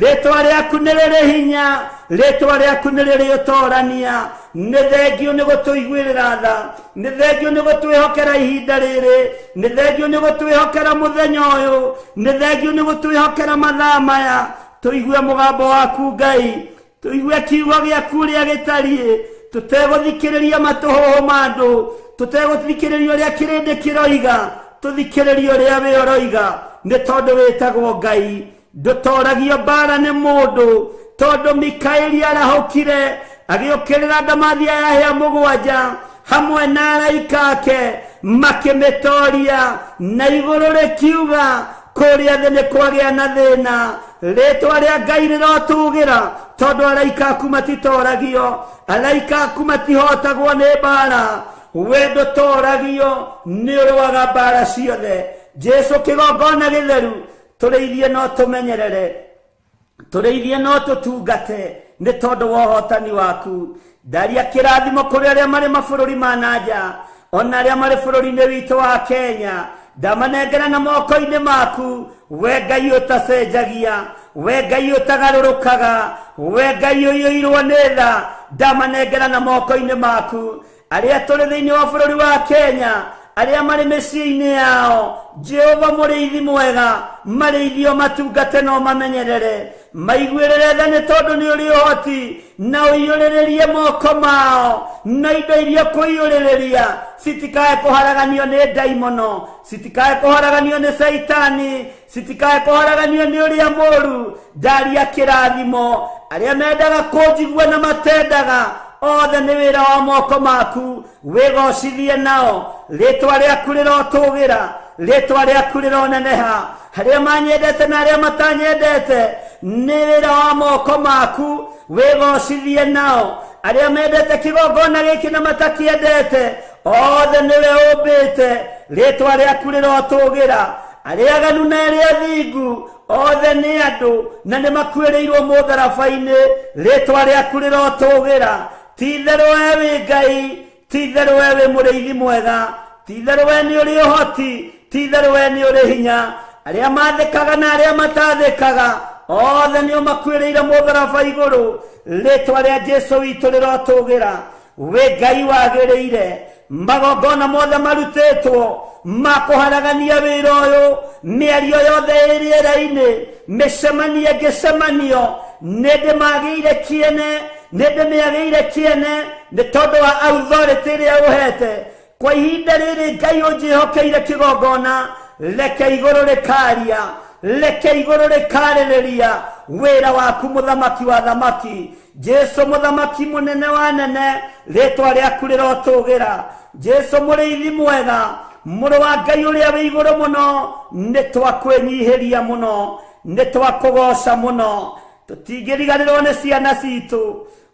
rĩtwa rĩaku nĩ rĩrĩ hinya, rĩtwa rĩaku nĩ rĩrĩ ũtorania. Nĩ thengio nĩ gũtũiguĩrĩra tha, nĩ thengio nĩ gũtwĩhokera ihinda rĩrĩ, nĩ thengio nĩ gũtwĩhokera mũthenya ũyũ, nĩ thengio nĩ gũtwĩhokera mathaa maya. Tũigue mũgambo waku Ngai, tũigue kiugo gĩaku ũrĩa gĩtariĩ, tũtegũthikĩrĩria matũhũhũ ma andũ, tũtegũthikĩrĩria ũrĩa kĩrĩndĩ kĩroiga, tũthikĩrĩrie ũrĩa we ũroiga, nĩ tondũ wĩtagwo Ngai. Ndũtoragio mbara nĩ mũndũ, tondũ Mikaeli arahũkire agĩũkĩrĩra ndamathia ya hĩa mũgwanja hamwe na araika ake, makĩmĩtoria, na igũrũ rĩkiuga kũrĩa thĩ nĩ kwagĩa na thĩna. Rĩtwa rĩa Ngai rĩrotũgĩra, tondũ araika aku matitoragio, araika aku matihotagwo nĩ mbara. We ndũtoragio, nĩ ũrũaga mbara ciothe. Jesu kĩgongona gĩtheru, tũrĩithie no tũmenyerere, tũrĩithie no tũtungate, nĩ tondũ wa ũhotani waku. Ndaria kĩrathimo kũrĩ arĩa marĩ mabũrũri ma na nja, ona arĩa marĩ bũrũri-inĩ witũ wa Kenya. Ndamanengera na moko-inĩ maku, we Ngai ũtacenjagia, we Ngai ũtagarũrũkaga, we Ngai ũiyũirwo nĩ tha. Ndamanengera na moko-inĩ maku. Arĩa tũrĩ thĩinĩ wa bũrũri wa Kenya, arĩa marĩ mĩciĩ-inĩ yao, Jehova mũrĩithi mwega, marĩithio matungate no mamenyerere, maiguĩrĩre tha nĩ tondũ nĩ ũrĩ ũhoti, na ũiyũrĩrĩrie moko mao na indo iria kũiyũrĩrĩria, citikae kũharaganio nĩ ndaimono, citikae kũharaganio nĩ Caitani, citikae kũharaganio nĩ ũrĩa mũru. Ndaria kĩrathimo arĩa mendaga kũnjigua na matendaga, othe nĩ wĩra wa moko maku, wĩgocithie nao. Rĩtwa rĩaku rĩrotũgĩra, rĩtwa rĩaku rĩroneneha. Arĩa manyendete na arĩa matanyendete, nĩ wĩra wa moko maku, wĩgocithie nao. Arĩa mendete kĩgongona gĩkĩ na matakĩendete, othe nĩwe ũmbĩte, rĩtwa rĩaku rĩrotũgĩra. Arĩa aganu na arĩa athingu, othe nĩ andũ na nĩ makuĩrĩirwo mũtharaba-inĩ, rĩtwa rĩaku rĩrotũgĩra. Ti itherũ we wĩ Ngai, ti itherũ we wĩ mũrĩithi mwega, ti itherũ we nĩ ũrĩ ũhoti, ti itherũ we nĩ ũrĩ hinya. Arĩa mathĩkaga na arĩa matathĩkaga, othe nĩo makuĩrĩire mũtharaba igũrũ, rĩtwa rĩa Jesu witũ rĩrotũgĩra. Wĩ Ngai wagĩrĩire, magongona mothe marutĩtwo ma kũharagania wĩra ũyũ, mĩario yothe ĩ rĩera-inĩ, mĩcemanio ĩngĩcemanio, nĩ ndĩmagĩire kĩene, nĩ ndĩmĩagĩire kĩene, nĩ tondũ wa authority ĩrĩa ũhete. Kwa ihinda rĩrĩ Ngai ũnjĩhokeire kĩgongona, reke igũrũ rĩkaria, reke igũrũ rĩkarĩrĩria wĩra waku mũthamaki wa thamaki. Jesu mũthamaki mũnene wa nene, rĩtwa rĩaku rĩrotũgĩra. Jesu mũrĩithi mwega, mũrũ wa Ngai ũrĩa wĩ igũrũ mũno, nĩ twakwĩnyihĩria mũno, nĩ twakũgoca mũno. Tũtingĩriganĩrwo nĩ ciana citũ.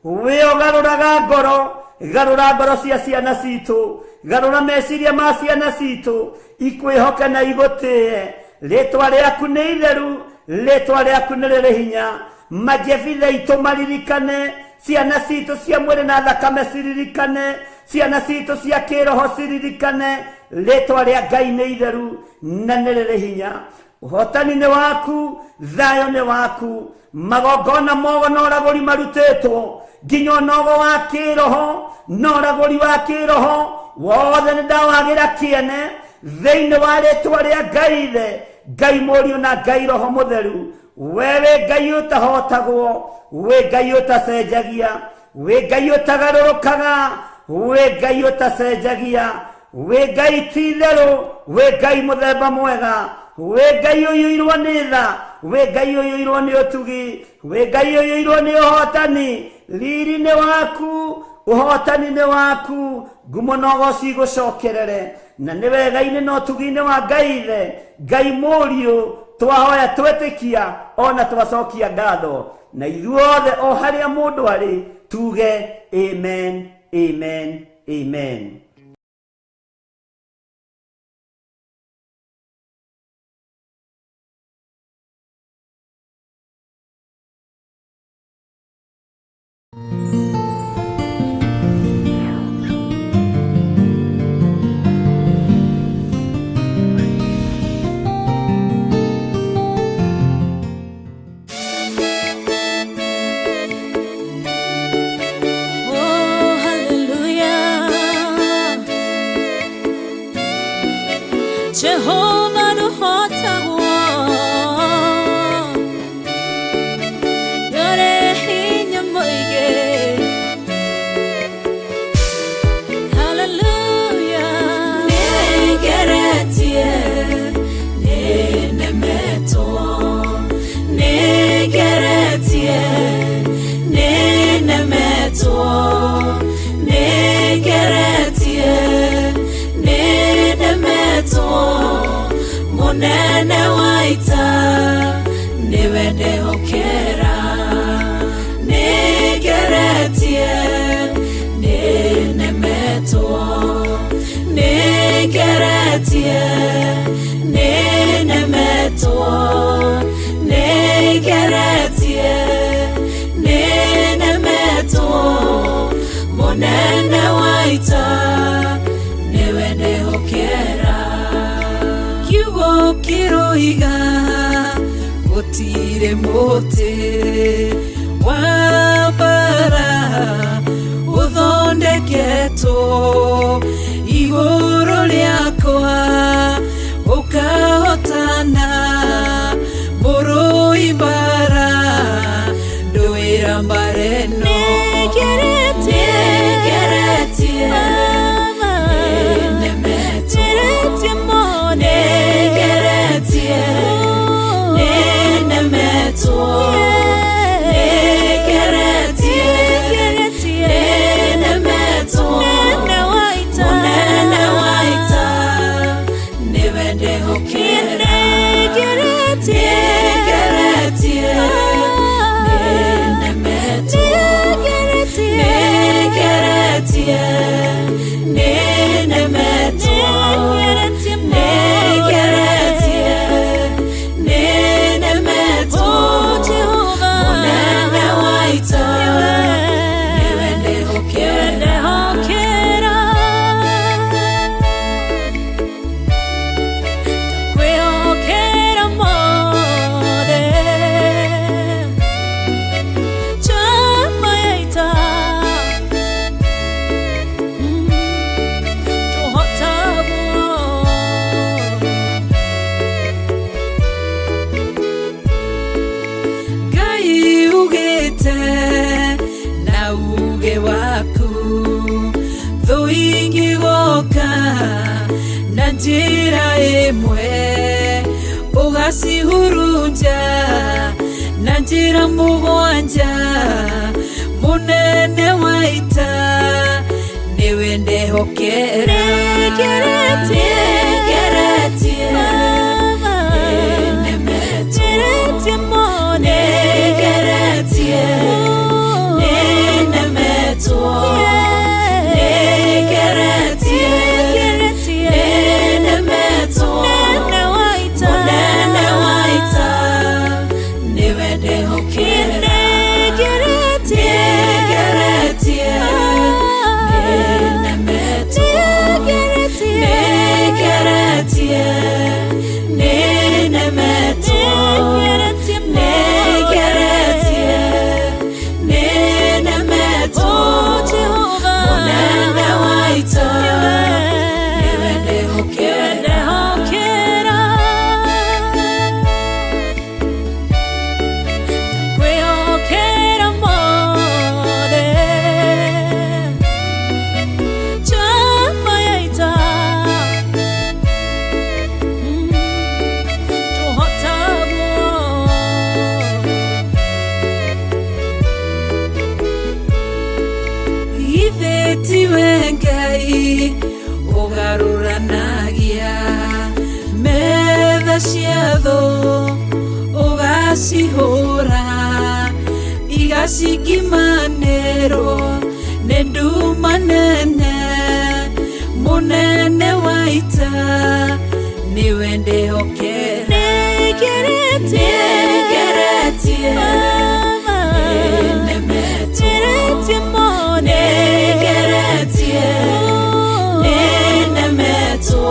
Wĩ ũgarũraga ngoro, garũra ngoro cia ciana citũ, garũra meciria ma ciana citũ, ikwĩhoke na igũtĩe. Rĩtwa rĩaku nĩ itheru, rĩtwa rĩaku nĩ rĩrĩ hinya. Majebitha itũ maririkane, ciana citũ cia mwĩrĩ na thakame ciririkane, ciana citũ cia kĩroho ciririkane, rĩtwa rĩa Ngai nĩ itheru na nĩ rĩrĩ hinya. Ũhotani nĩ waku, thayũ nĩ waku. Magongona mogo na ũragũri marutĩtwo, nginya ũnogo wa kĩroho na ũragũri wa kĩroho wothe nĩ ndawagĩra kĩene thĩinĩ wa rĩtwa rĩa Ngai Ithe, Ngai Mũriũ na Ngai Roho Mũtheru. We wĩ Ngai ũtahotagwo, wĩ Ngai ũtacenjagia, wĩ Ngai ũtagarũrũkaga, wĩ Ngai ũtacenjagia, wĩ Ngai ti itherũ, wĩ Ngai mũthemba mwega, wĩ Ngai ũiyũirwo nĩ tha, wĩ Ngai ũiyũirwo nĩ ũtugi, wĩ Ngai ũiyũirwo nĩ ũhotani. Riri nĩ waku, ũhotani nĩ waku, ngumo na ũgoci igũcokerere. Na nĩ wega-inĩ na ũtugi-inĩ wa Ngai Ithe, Ngai Mũriũ, twahoya twetĩkia ona twacokia ngatho. Na ithuothe o harĩa mũndũ arĩ tuge amen, amen, amen. Jehova ndũhotagwo, ndũrĩ hinya mũingĩ. Hallelujah. Nĩngeretie, nĩnemetwo, nĩngeretie, nĩnemetwo, nĩngeretie, nĩnemetwo, mũnene wa ita nĩwe ndehokera. Nĩngeretie, nĩnemetwo, nĩngeretie, nĩnemetwo, nĩngeretie, nĩnemetwo, mũnene wa ita nĩwe ndehokera. Kiugo kĩroiga gũtirĩ mũtĩ wa mbara ũthondeketwo igũrũ rĩakwa ũkahotana, mũrũi mbara ndũĩra mbara ĩno. Nĩngeretie, nĩnemetwo, nĩngeretie, nĩnemetwo, nĩngeretie, nĩnemetwo, mũnene wa ita nĩwe ndehokera. Nĩngeretie, nĩnemetwo, nĩngeretie, nĩnemetwo, nĩngeretie, nĩnemetwo, mũnene wa ita nĩwe ndehokera. Kwĩhokera mothe chama ya ita tũhotagwo. Ngai ugĩte na uge waku thũ ingĩgoka na njĩra ĩmwe ũgacihurunja na njĩra mũgwanja, mũnene wa ita nĩwe ndehokera. Nĩngeretie, nĩnemetwo, nĩngeretie, nĩnemetwo, nĩngeretie, nĩnemetwo, mũnene wa ita nĩwe ndehokera. Nĩngeretie, nĩnemetwo, nĩngeretie, nĩnemetwo, nĩngeretie, nĩnemetwo, mũnene wa ita nĩwe ndehokera. Kwĩhokera mothe chama ya ita tũhotagwo. Ithe tiwe Ngai ũgarũranagia metha cia thũ, ũgacihũra igacingimanĩrwo nĩ nduma nene, mũnene wa ita nĩwe ndehokera. Nĩngeretie, nĩnemetwo, nĩngeretie, nĩnemetwo,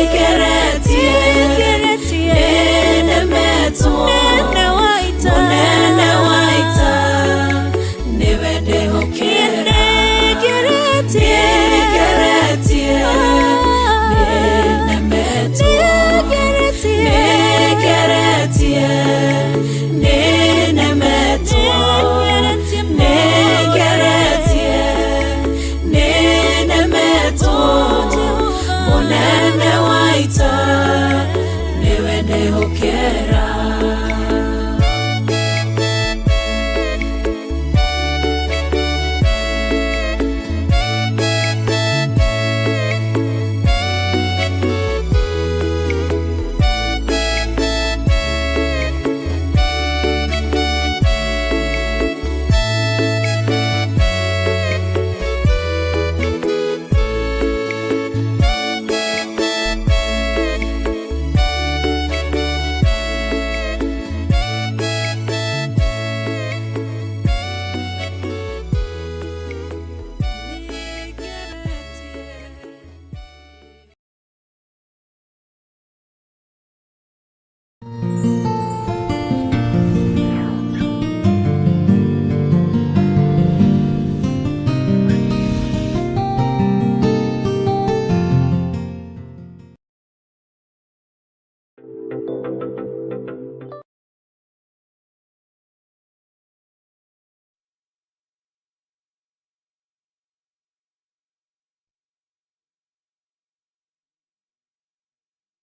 nĩngeretie, nĩnemetwo, mũnene wa ita nĩwe ndehokera. Nĩngeretie,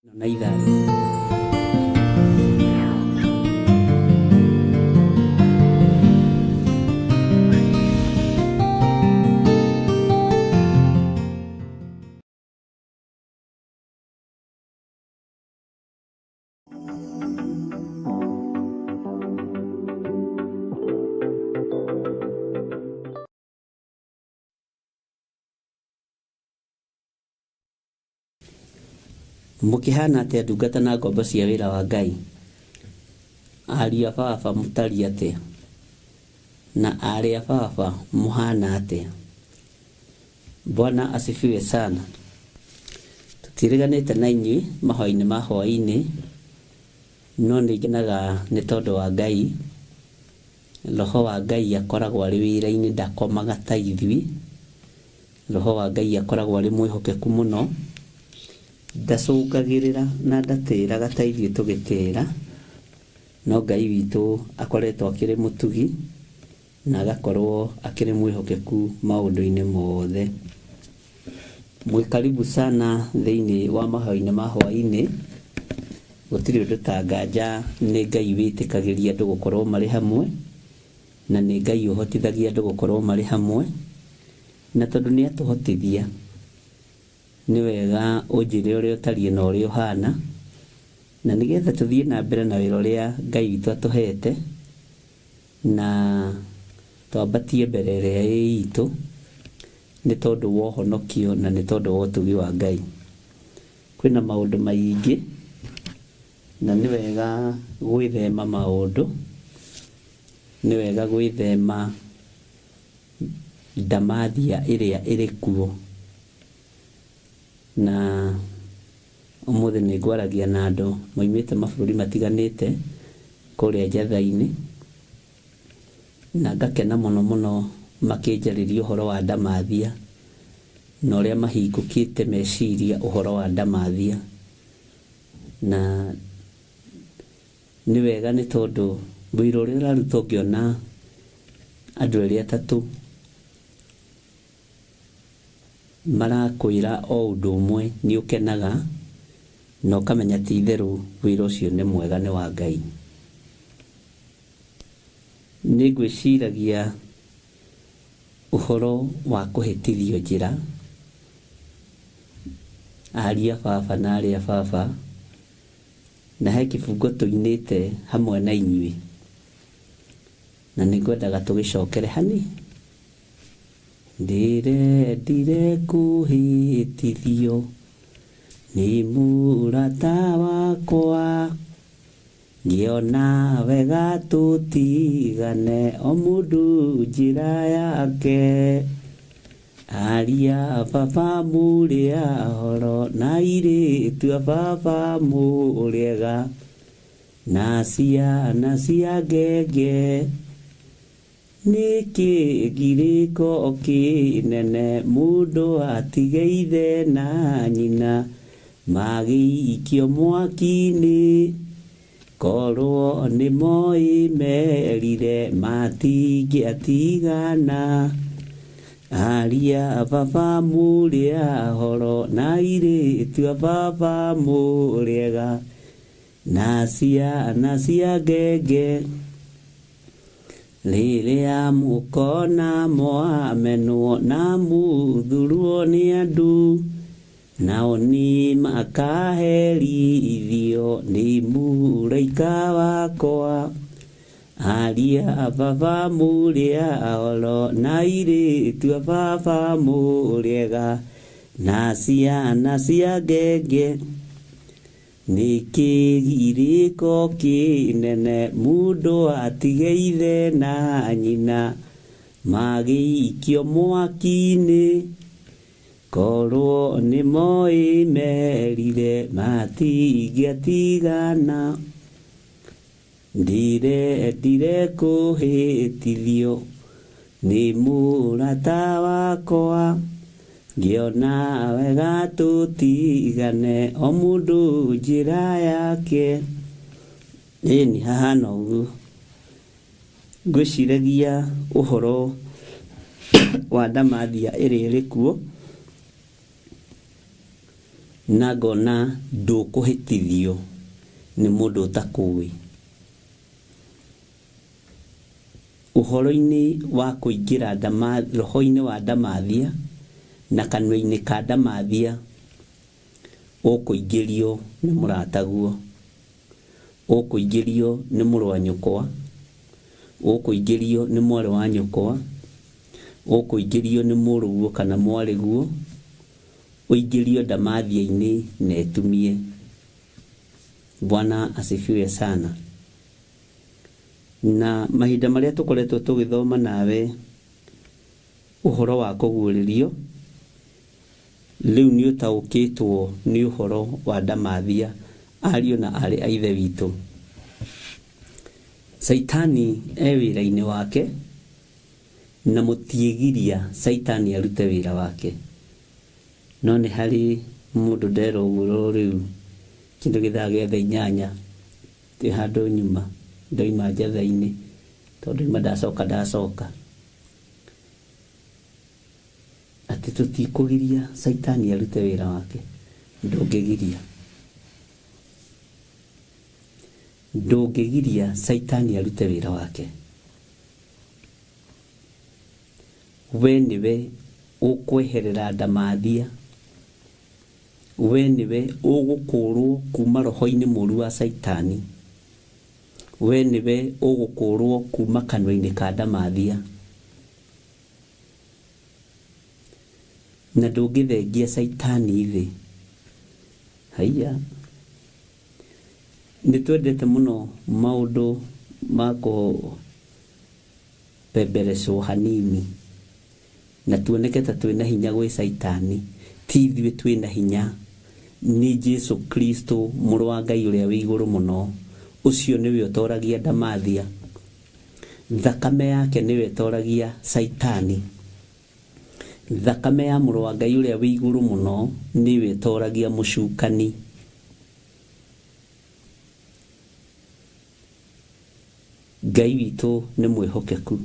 Na ithano. Mũkĩhana atĩa ndungata na ngombo cia wĩra wa Ngai? Ariũ a baba mũtariĩ atĩa? Na aarĩ a baba mũhana atĩa? Bwana asifiwe sana. Tũtiĩrĩganĩte na inyuĩ mahoya-inĩ ma hwaĩ-inĩ, no nĩ ngenaga nĩ tondũ wa Ngai. Roho wa Ngai akoragwo arĩ wĩra-inĩ, ndakomaga ta ithuĩ. Roho wa Ngai akoragwo arĩ mwĩhokeku mũno, ndacũngagĩrĩra na ndatĩraga ta ithuĩ tũgĩtĩra, no Ngai witũ akoretwo akĩrĩ mũtugi na agakorwo akĩrĩ mwĩhokeku maũndũ-inĩ mothe. Mwĩ karibu sana thĩinĩ wa mahoya-inĩ ma hwaĩ-inĩ. Gũtirĩ ũndũ ta nganja nĩ Ngai wĩtĩkagĩria andũ gũkorwo marĩ hamwe, na nĩ Ngai ũhotithagia andũ gũkorwo marĩ hamwe, na tondũ nĩ atũhotithia, nĩ wega ũnjĩre ũrĩa ũtariĩ na ũrĩa ũhana, na nĩgetha tũthiĩ na mbere na wĩra ũrĩa Ngai witũ atũhete, na twambatie mbere ĩrĩa ĩ itũ, nĩ tondũ wa ũhonokio na nĩ tondũ wa ũtugi wa Ngai. Kwĩna maũndũ maingĩ, na nĩ wega gwĩthema maũndũ, nĩ wega gwĩthema ndamathia ĩrĩa ĩrĩ kuo. Na ũmũthĩ nĩ ngwaragia na andũ maumĩte mabũrũri matiganĩte kũrĩa njatha-inĩ, na ngakena mũno mũno makĩnjarĩria ũhoro wa ndamathia na ũrĩa mahingũkĩte meciria ũhoro wa ndamathia. Na nĩ wega nĩ tondũ wĩra ũrĩa ũraruta ũngĩona andũ erĩ atatũ marakwĩra o ũndũ ũmwe, nĩ ũkenaga na ũkamenya ti itherũ wĩra ũcio nĩ mwega, nĩ wa Ngai. Nĩ ngwĩciragia ũhoro wa kũhĩtithio njĩra, ariũ a baba na aarĩ a baba, na he kĩbungo tũinĩte hamwe na inyuĩ, na nĩ ngwendaga tũgĩcokere hani. Ndĩrendire kũhĩtithio nĩ mũrata wakwa, ngĩona wega tũtigane o mũndũ njĩra yake. Aria baba mũrĩ ahoro na airĩtu a baba mũrĩ ega, na ciana cia ngenge. Nĩkĩ ngirĩko kĩnene mũndũ atige ithe na nyina magĩikio mwaki-inĩ, korwo nĩ moĩ merire matingĩatigana. Aria baba mũrĩ ahoro na airĩtu a baba mũrĩ ega, na ciana cia ngenge. Rĩrĩa mũkona mwamenwo na mũthurwo nĩ andũ, nao nĩ makaherithio nĩ mũraika wakwa. Aria baba mũrĩ ahoro na airĩtu a baba mũrĩ ega, na ciana cia ngenge. Nĩkĩ girĩko kĩnene mũndũ atige ithe na nyina magĩikio mwaki-inĩ, korwo nĩ moĩ merire matingĩatigana. Ndĩrendire kũhĩtithio nĩ mũrata wakwa, ngĩona wega tũtigane o mũndũ njĩra yake. Ĩni hahana ũguo. Ngwĩciragia ũhoro wa ndamathia ĩrĩa ĩrĩ kuo, Na ngona ndũkũhĩtithio nĩ mũndũ ũtakũĩ. Ũhoro-inĩ wa kũingĩra roho-inĩ wa ndamathia na kanua-inĩ ka ndamathia, ũkũingĩrio nĩ mũrataguo, ũkũingĩrio nĩ mũrũ wa nyũkwa, ũkũingĩrio nĩ mwarĩ wa nyũkwa, ũkũingĩrio nĩ mũrũguo kana mwarĩguo, ũingĩrio ndamathia-inĩ na ĩtumie. Bwana asifiwe sana. Na mahinda marĩa tũkoretwo tũgĩthoma nawe ũhoro wa kũguũrĩrio, rĩu nĩ ũtaũkĩtwo nĩ ũhoro wa ndamathia, ariũ na aarĩ a Ithe witũ. Caitani e wĩra-inĩ wake, na mũtiĩgiria Caitani arute wĩra wake. No nĩ harĩ mũndũ nderwo ũguo rĩu kĩndũ gĩthaa gĩa thaa 8 ndĩ handũ nyuma, ndoima njatha-inĩ, tondũ nyuma ndacoka. Atĩ tũtikũgiria Caitani arute wĩra wake. Ndũngĩgiria. Ndũngĩgiria Caitani arute wĩra wake. We nĩwe ũkweherera ndamathia, we nĩwe ũgũkũrwo kuma roho-inĩ mũru wa Caitani, we nĩwe ũgũkũrwo kuma kanua-inĩ ka ndamathia. Na ndũngĩthengia Caitani thĩ. Haiya. Nĩ twendete mũno maũndũ ma kũbemberecwo hanini na tuoneke ta twĩna hinya gwĩ Caitani. Ti ithuĩ twĩna hinya, nĩ Jesu Kristo mũrũ wa Ngai ũrĩa wĩ igũrũ mũno. Ũcio nĩwe ũtoragia ndamathia. Thakame yake nĩwe ĩtoragia Caitani. Thakame ya mũrũ wa Ngai ũrĩa wĩ igũrũ mũno nĩwe ĩtoragia mũcukani. Ngai witũ nĩ mwĩhokeku.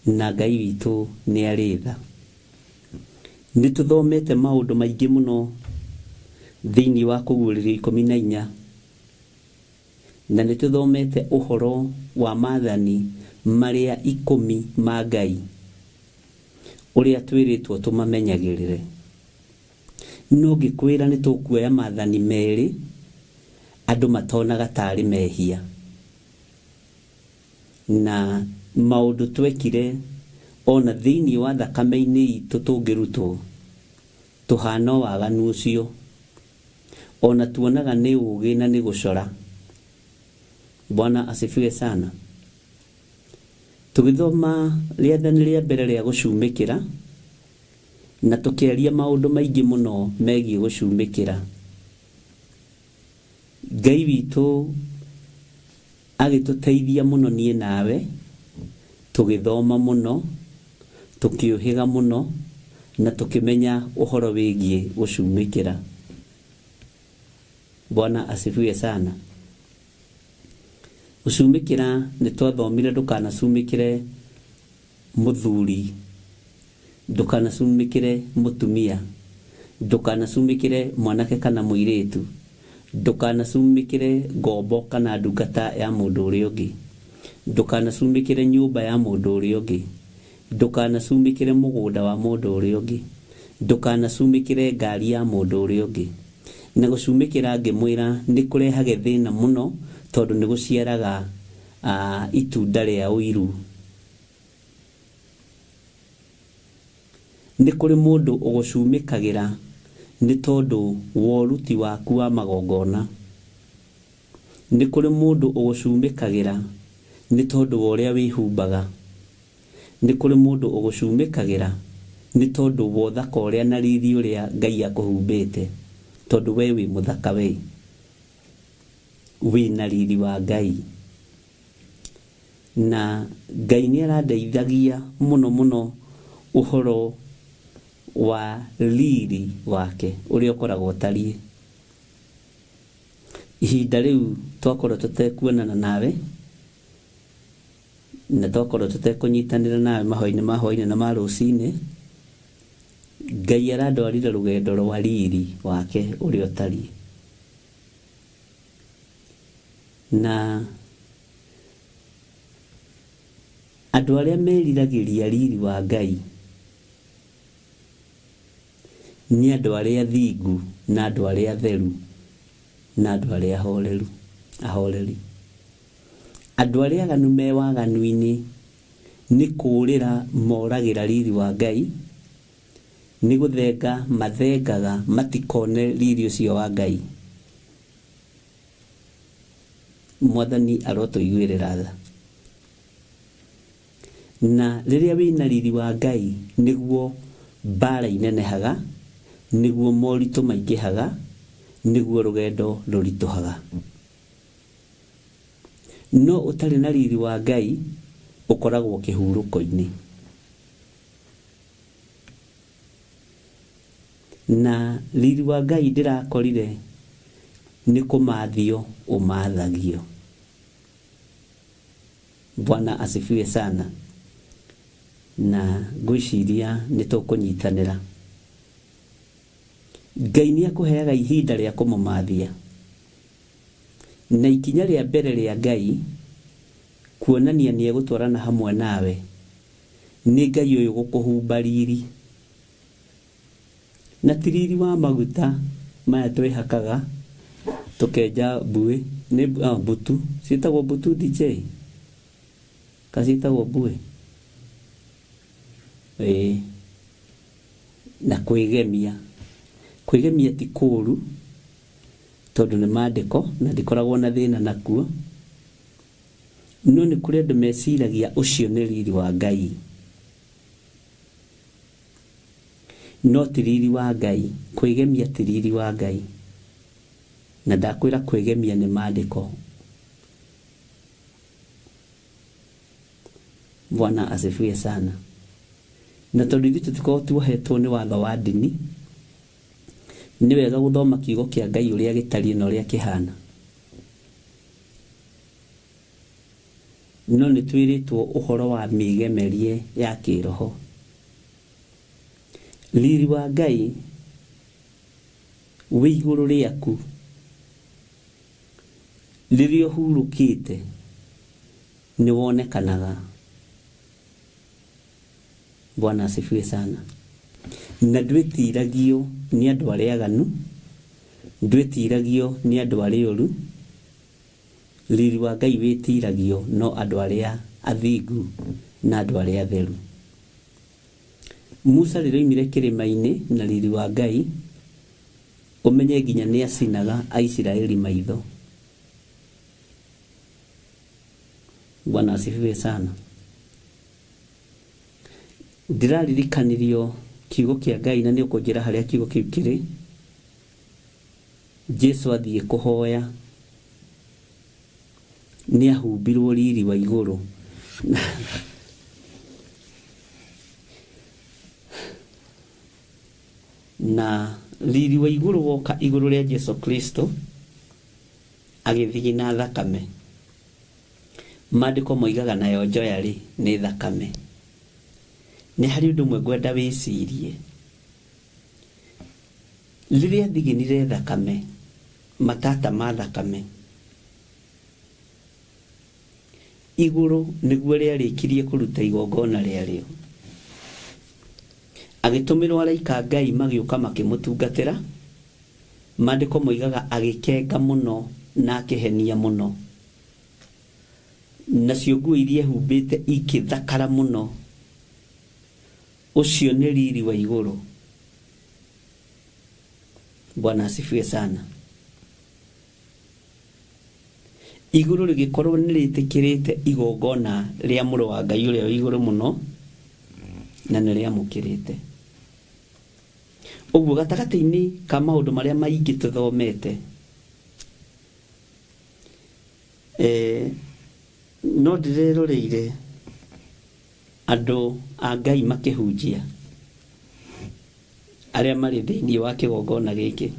Na Ngai witũ nĩ arĩ tha. Nĩ tũthomete maũndũ maingĩ mũno thĩinĩ wa kũguũrĩrio 14, na nĩ tũthomete ũhoro wa maathani marĩa 10 ma Ngai, ũrĩa twĩrĩtwo tũmamenyagĩrĩre. No ngĩkwĩra nĩ tũkuoya maathani merĩ andũ matonaga tarĩ mehia, na maũndũ twekire ona thĩinĩ wa thakame-inĩ itũ tũngĩrutwo tũhana waganu ũcio, ona tuonaga nĩ ũũgĩ na nĩ gũcora. Bwana asifiwe sana. Tũgĩthoma rĩathani rĩa mbere rĩa gũcumĩkĩra, na tũkĩaria maũndũ maingĩ mũno megiĩ gũcumĩkĩra. Ngai witũ agĩtũteithia mũno niĩ nawe, tũgĩthoma mũno, tũkĩũhĩga mũno, na tũkĩmenya ũhoro wĩgiĩ gũcumĩkĩra. Bwana asifiwe sana. Gũcumĩkĩra nĩ twathomire ndũkanacumĩkĩre mũthuri, ndũkanacumĩkĩre mũtumia, ndũkanacumĩkĩre mwanake kana mũirĩtu, ndũkanacumĩkĩre ngombo kana ndungata ya mũndũ ũrĩa ũngĩ, ndũkanacumĩkĩre nyũmba ya mũndũ ũrĩa ũngĩ, ndũkanacumĩkĩre mũgũnda wa mũndũ ũrĩa ũngĩ, ndũkanacumĩkĩre ngari ya mũndũ ũrĩa ũngĩ. Na gũcumĩkĩra ngĩmwĩra nĩ kũrehage thĩna mũno, tondũ nĩ gũciaraga itunda rĩa ũiru. Nĩ kũrĩ mũndũ ũgũcumĩkagĩra nĩ tondũ wa ũruti waku wa magongona. Nĩ kũrĩ mũndũ ũgũcumĩkagĩra nĩ tondũ wa ũrĩa wĩhumbaga. Nĩ kũrĩ mũndũ ũgũcumĩkagĩra nĩ tondũ wa ũthaka ũrĩa na riri ũrĩa Ngai akũhumbĩte, tondũ we wĩ mũthaka, we wĩna riri wa Ngai. Na Ngai nĩ arandeithagia mũno mũno ũhoro wa riri wake ũrĩa ũkoragwo ũtariĩ. Ihinda rĩu twakorwo tũtekuonana nawe, na twakorwo tũtekũnyitanĩra nawe mahoya-inĩ ma hwaĩ-inĩ na ma rũcinĩ, Ngai arandwarire rũgendo rwa riri wake ũrĩa ũtariĩ. Na andũ arĩa meriragĩria riri wa Ngai nĩ andũ arĩa athingu na andũ arĩa atheru na andũ arĩa ahoreru ahoreri. Andũ arĩa aganu me waganu-inĩ nĩ kũũrĩra moragĩra riri wa Ngai, nĩ gũthenga mathengaga matikone riri ũcio wa Ngai. Mwathani arotũiguĩrĩra tha. Na rĩrĩa wĩna riri wa Ngai nĩguo mbara inenehaga, nĩguo moritũ maingĩhaga, nĩguo rũgendo rũritũhaga. No ũtarĩ na riri wa Ngai ũkoragwo kĩhurũko-inĩ. Na riri wa Ngai ndĩrakorire nĩ kũmathio ũmathagio. Bwana asifiwe sana. Na ngwĩciria nĩ tũkũnyitanĩra. Ngai nĩ akũheaga ihinda rĩa kũmũmathia. Na ikinya rĩa mbere rĩa Ngai kuonania nĩ egũtwarana hamwe nawe nĩ Ngai ũyũ gũkũhumba riri. Na ti riri wa maguta maya twĩhakaga tũkenja mbuĩ, nĩ mbutu, ciĩtagwo mbutu DJ? Ka ciĩtagwo mbuĩ? Ĩĩ. Na kwĩgemia. Kwĩgemia ti kũũru tondũ nĩ maandĩko na ndikoragwo na thĩna nakuo. No nĩ kũrĩ andũ meciragia ũcio nĩ riri wa Ngai. No ti riri wa Ngai, kwĩgemia ti riri wa Ngai. Na ndakwĩra kwĩgemia nĩ maandĩko. Bwana asifiwe sana. Na tondũ ithuĩ tũtikoragwo tuohetwo nĩ watho wa ndini, nĩ wega gũthoma kiugo kĩa Ngai ũrĩa gĩtariĩ na ũrĩa kĩhana. No nĩ twĩrĩtwo ũhoro wa mĩgemerie ya kĩroho. Riri wa Ngai wĩ igũrũ rĩaku rĩrĩa ũhurũkĩte nĩ wonekanaga. Bwana asifiwe sana. Na ndwĩtiragio nĩ andũ arĩa aganu, ndwĩtiragio nĩ andũ arĩa oru. Riri wa Ngai wĩtiragio no andũ arĩa athingu na andũ arĩa atheru. Musa rĩrĩa oimire kĩrĩma-inĩ na riri wa Ngai, ũmenye nginya nĩ acinaga Aisiraeli maitho. Bwana asifiwe sana. Ndĩraririkanirio kiugo kĩa Ngai na nĩ ũkũnjĩra harĩa kiugo kĩu kĩrĩ. Jesu athiĩ kũhoya nĩ ahumbirwo riri wa igũrũ. Na riri wa igũrũ woka igũrũ rĩa Jesu Kristo agĩthiĩ na thakame. Maandĩko moigaga nayo njoya rĩ nĩ thakame. Nĩ harĩ ũndũ ũmwe ngwenda wĩcirie. Rĩrĩa thiginire thakame, matata ma thakame, igũrũ nĩguo rĩarĩkirie kũruta igongona rĩarĩo. Agĩtũmĩrwo araika Ngai magĩũka makĩmũtungatĩra. Maandĩko moigaga agĩkenga mũno na akĩhenia mũno. Nacio nguo iria ehumbĩte ikĩthakara mũno. Ũcio nĩ riri wa igũrũ. Bwana asifiwe sana. Igũrũ rĩgĩkorwo nĩ rĩtĩkĩrĩte igongona rĩa mũrũ wa Ngai ũrĩa wĩ igũrũ mũno na nĩ rĩamũkĩrĩte. Ũguo gatagatĩ-inĩ ka maũndũ marĩa maingĩ tũthomete, no ndĩreroreire andũ a Ngai makĩhunjia arĩa marĩ thĩinĩ wa kĩgongona gĩkĩ.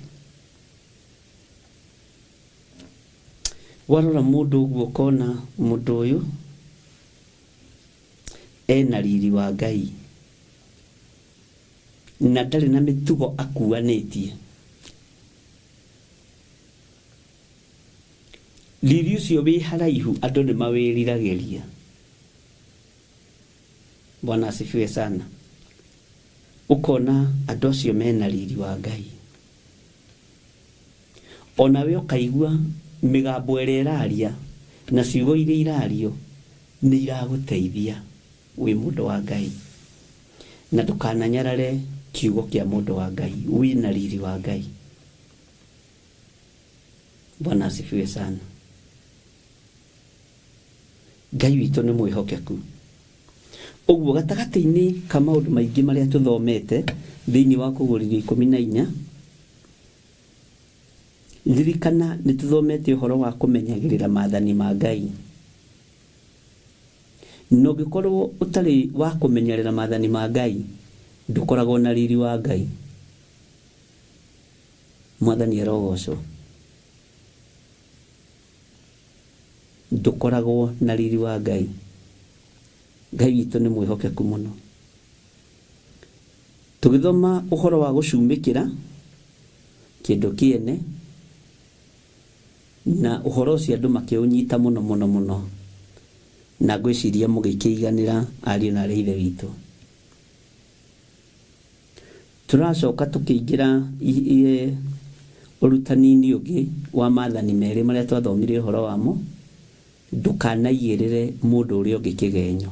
Warora mũndũ ũguo ũkona mũndũ ũyũ ena riri wa Ngai. Na ndarĩ na mĩtugo akuanĩtie. Riri ũcio wĩ haraihu andũ nĩ mawĩriragĩria. Bwana asifiwe sana. Ũkona andũ acio mena riri wa Ngai. Onawe ũkaigua mĩgambo ĩrĩa ĩraria na ciugo iria irario nĩ iragũteithia wĩ mũndũ wa Ngai. Na ndũkananyarare kiugo kĩa mũndũ wa Ngai, wĩna riri wa Ngai. Bwana asifiwe sana. Ngai witũ nĩ mwĩhokeku. Ũguo gatagatĩ-inĩ ka maũndũ maingĩ marĩa tũthomete thĩinĩ wa kũgũrithio 14, ririkana nĩ tũthomete ũhoro wa kũmenyagĩrĩra maathani ma Ngai. Na ũngĩkorwo ũtarĩ wa kũmenyerera maathani ma Ngai, ndũkoragwo na riri wa Ngai. Mwathani arogocwo. Ndũkoragwo na riri wa Ngai. Ngai witũ nĩ mwĩhokeku mũno. Tũgĩthoma ũhoro wa gũcumĩkĩra kĩndũ kĩene, na ũhoro ũcio andũ makĩũnyita mũno mũno mũno, na ngwĩciria mũgĩkĩiganĩra ariũ na arĩ ithe witũ. Tũracoka tũkĩingĩra ũrutani-inĩ ũngĩ wa maathani merĩ marĩa twathomire ũhoro wamo, ndũkanaigĩrĩre mũndũ ũrĩa ũngĩ kĩgenyo.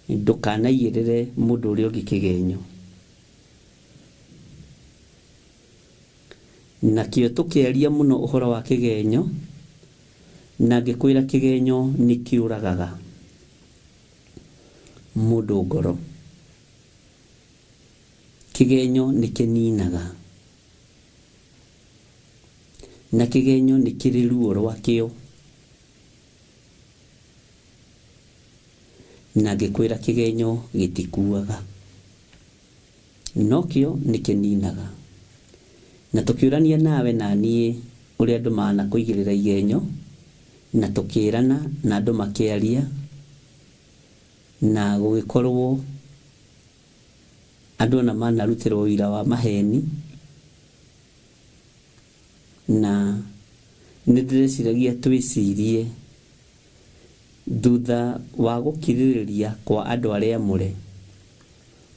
Ndũkanaigĩrĩre mũndũ ũrĩa ũngĩ kĩgenyo. Nakĩo tũkĩaria mũno ũhoro wa kĩgenyo, na ngĩkwĩra kĩgenyo nĩ kĩũragaga mũndũ ngoro. Kĩgenyo nĩ kĩninaga, na kĩgenyo nĩ kĩrĩ ruo rwakĩo. Na ngĩkwĩra kĩgenyo gĩtikuaga, no kĩo nĩ kĩninaga. Na tũkĩũrania nawe na niĩ ũrĩa andũ manakũigĩrĩra igenyo, na tũkĩrana na andũ makĩaria, na gũgĩkorwo andũ ona manarutĩrwo ũira wa maheni. Na nĩ ndĩreciragia twĩcirie thutha wa gũkirĩrĩria kwa andũ arĩa amũre,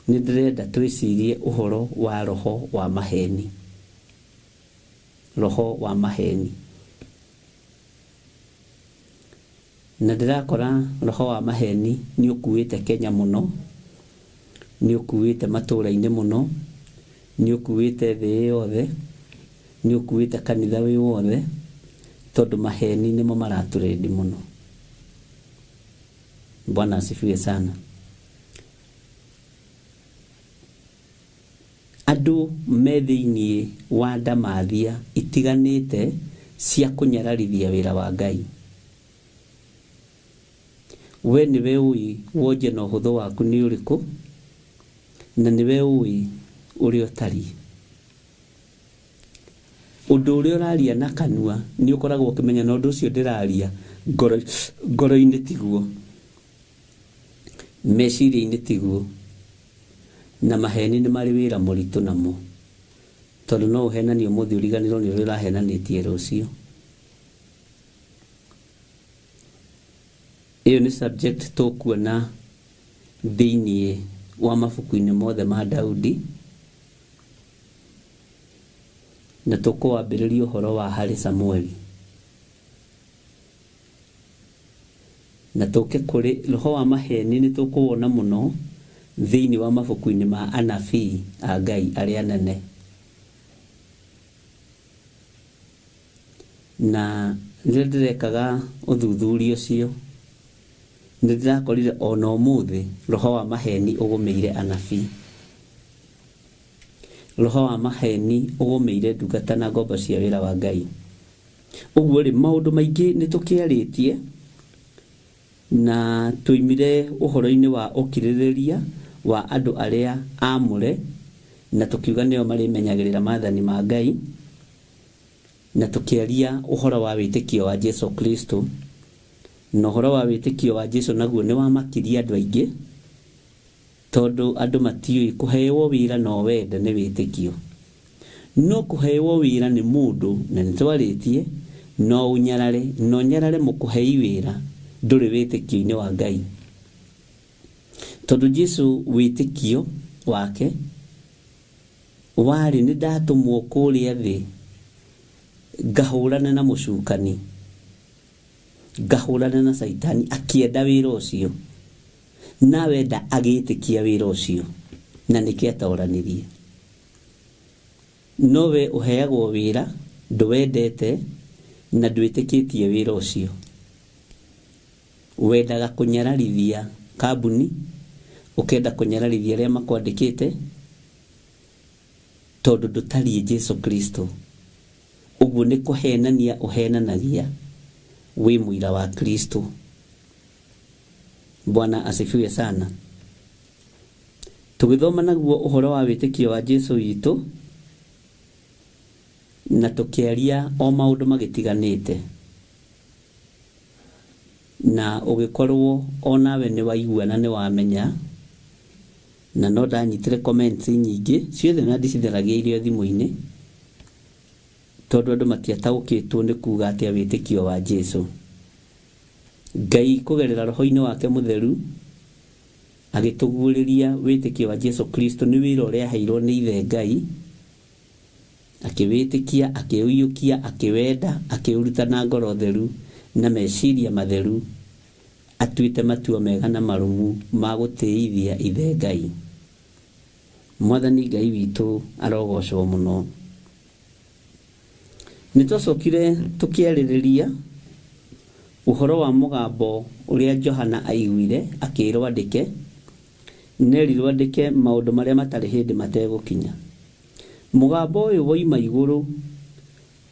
nĩ ndĩrenda twĩcirie ũhoro wa roho wa maheni. Roho wa maheni. Na ndĩrakora roho wa maheni nĩ ũkuĩte Kenya mũno, nĩ ũkuĩte matũũra-inĩ mũno, nĩ ũkuĩte thĩ yothe, nĩ ũkuĩte kanitha wĩ wothe, tondũ maheni nĩmo maratũrendi mũno. Bwana asifiwe sana. Andũ me thĩinĩ wa ndamathia itiganĩte cia kũnyararithia wĩra wa Ngai. We nĩwe ũĩ wonje na ũhũthũ waku nĩ ũrĩkũ, na nĩwe ũĩ ũrĩa ũtariĩ. Ũndũ ũrĩa ũraria na kanua nĩ ũkoragwo ũkĩmenya na ũndũ ũcio ndĩraria ngoro-inĩ tiguo, meciria-inĩ tiguo, na maheni nĩ marĩ wĩra mũritũ namo, tondũ no ũhenanie ũmũthĩ ũriganĩrwo nĩ ũrĩa ũrahenanĩtie rũciũ. Ĩyo nĩ subject tũkuona thĩinĩ wa mabuku-inĩ mothe ma Daudi, na tũkũwambĩrĩria ũhoro wa harĩ Samueli, na tũke kũrĩ roho wa maheni nĩ tũkũwona mũno thĩinĩ wa mabuku-inĩ ma anabii a Ngai arĩa anene. Na rĩrĩa ndĩrekaga ũthuthuria ũcio, nĩ ndĩrakorire ona ũmũthĩ roho wa maheni ũgũmĩire anabii, roho wa maheni ũgũmĩire ndungata na ngombo cia wĩra wa Ngai. Ũguo rĩ, maũndũ maingĩ nĩ tũkĩarĩtie, na tũimire ũhoro-inĩ wa ũkirĩrĩria wa andũ arĩa aamũre, na tũkiuga nĩo marĩmenyagĩrĩra maathani ma Ngai, na tũkĩaria ũhoro wa wĩtĩkio wa Jesu Kristo. Na ũhoro wa wĩtĩkio wa Jesu naguo nĩ wamakirie andũ aingĩ, Tondũ andũ matiũĩ kũheo wĩra no wende nĩ wĩtĩkio. No kũheo wĩra nĩ mũndũ na nĩ twarĩtie no ũnyarare, no nyarare mũkũhei wĩra ndũrĩ wĩtĩkio-inĩ wa Ngai. Tondũ Jesu wĩtĩkio wake warĩ nĩ ndatũmwo kũrĩa thĩ ngahũrane na mũcukani, ngahũrane na Caitani, akĩenda wĩra ũcio nawe nda agĩtĩkia wĩra ũcio na nĩkĩo atoranirie. Nowe ũheagwo wĩra ndũwendete na ndwĩtĩkĩtie wĩra ũcio, wendaga kũnyararithia kambuni, ũkenda kũnyararithia arĩa makwandĩkĩte, tondũ ndũtariĩ Jesu Kristo. Ũguo nĩ kũhenania ũhenanagia wĩ mũira wa Kristo. Bwana asifiwe sana. Tũgĩthoma naguo ũhoro wa wĩtĩkio wa Jesu witũ na tũkĩaria o maũndũ magĩtiganĩte, na ũgĩkorwo onawe nĩ waigua na nĩ wamenya, na no ndanyitire comments nyingĩ ciothe na ndicitheragia irio thimũ-inĩ tondũ andũ matiataũkĩtwo nĩ kuga atĩa wĩtĩkio wa Jesu. Ngai kũgerera roho-inĩ wake mũtheru agĩtũguũrĩria wĩtĩkio wa Jesu Kristo nĩ wĩra ũrĩa aheirwo nĩ ithe Ngai, akĩwĩtĩkia, akĩũiyũkia, akĩwenda, akĩũruta na ngoro theru na meciria matheru, atuĩte matua mega na marũmu ma gũtĩithia ithe Ngai. Mwathani Ngai witũ arogocwo mũno. Nĩ twacokire tũkĩarĩrĩria ũhoro wa mũgambo ũrĩa Johana aiguire akĩĩrwo andĩke, nerirwo andĩke maũndũ marĩa matarĩ hĩndĩ mategũkinya. Mũgambo ũyũ woima igũrũ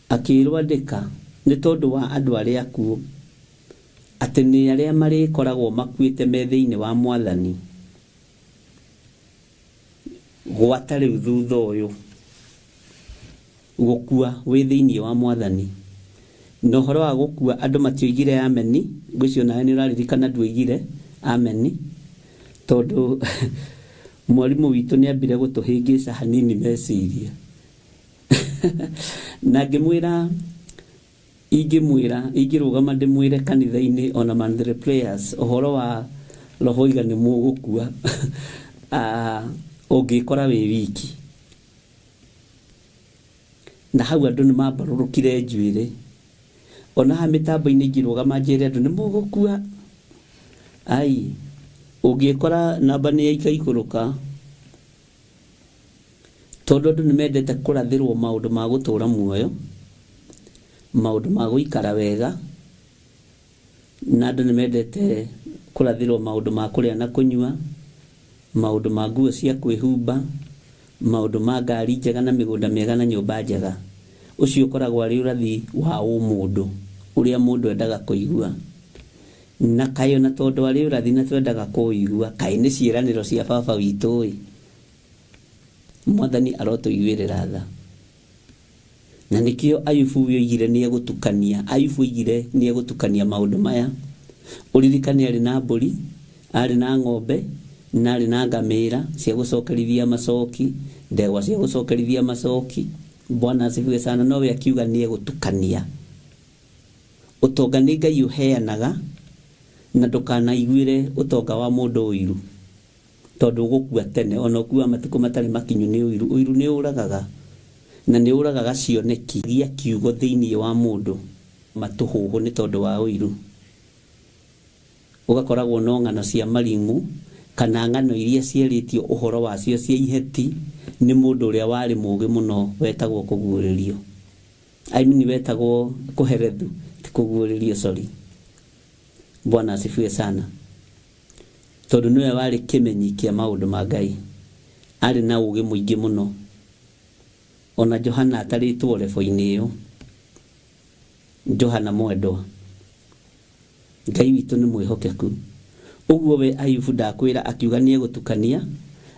akĩĩrwo andĩka nĩ tondũ wa andũ arĩa akuũ, atĩ nĩ arĩa marĩkoragwo makuĩte me thĩinĩ wa Mwathani gwata rĩu thutha ũyũ gũkua wĩ thĩinĩ wa Mwathani. Na ũhoro wa gũkua andũ matioigire ameni, ngwĩciria nawe nĩ ũraririkana nduoigire ameni, tondũ mwarimũ witũ nĩ ambire gũtũhĩngĩca hanini meciria. Na ngĩmwĩra, ingĩmwĩra, ingĩrũgama ndĩmwĩre kanitha-inĩ ona monthly prayers ũhoro wa roho iga nĩ mũgũkua, ũngĩkora wĩ wiki. Na hau andũ nĩ mambarũrũkire njuĩrĩ. Ona haha mĩtambo-inĩ ingĩrũgama njĩre andũ nĩ mũgũkua, ai ũngĩkora namba nĩ yaikaikũrũka, tondũ andũ nĩ mendete kũrathĩrwo maũndũ ma gũtũra muoyo, maũndũ ma gũikara wega, na andũ nĩ mendete kũrathĩrwo maũndũ ma kũrĩa na kũnyua, maũndũ ma nguo cia kwĩhumba, maũndũ ma ngari njega na mĩgũnda mĩega na nyũmba njega. Ũcio ũkoragwo arĩ ũrathi wa ũmũndũ ũrĩa mũndũ endaga kũigua. Na kaĩ ona tondũ arĩ ũrathi na twendaga kũũigua, kaĩ nĩ ciĩranĩro cia baba witũ ĩ. Mwathani arotũiguĩrĩra tha. Na nĩkĩo Ayubu oigire nĩ egũtukania, Ayubu oigire nĩ egũtukania maũndũ maya. Ũririkane arĩ na mbũri, arĩ na ng'ombe, na arĩ na ngamĩra cia gũcokerithia macoki, ndegwa cia gũcokerithia macoki. Bwana asifiwe sana. Nowe akiuga nĩ egũtukania. Ũtonga nĩ Ngai ũheanaga, na ndũkanaiguĩre ũtonga wa mũndũ ũiru, tondũ ũgũkua tene, ona ũkua matukũ matarĩ makinyu nĩ ũiru. Ũiru nĩ ũragaga, na nĩ ũragaga cioneki gĩa kiugo thĩinĩ wa mũndũ matũhũhũ nĩ tondũ wa ũiru. Ũgakoragwo no ng'ano cia marimũ kana ng'ano iria cierĩtio ũhoro wacio cia iheti nĩ mũndũ ũrĩa warĩ mũũgĩ mũno wetagwo kũguũrĩrio. I mean wetagwo kũherethu, ti kũguũrĩrio, sorry. Bwana asifiwe sana. Tondũ nĩwe warĩ kĩmenyi kĩa maũndũ ma Ngai, arĩ na ũũgĩ mũingĩ mũno. Ona Johana atarĩtwo rebo-inĩ ĩyo, Johana mwendwa, Ngai witũ nĩ mwĩhokeku. Ũguo we Ayubu ndakwĩra akiuga nĩ egũtukania,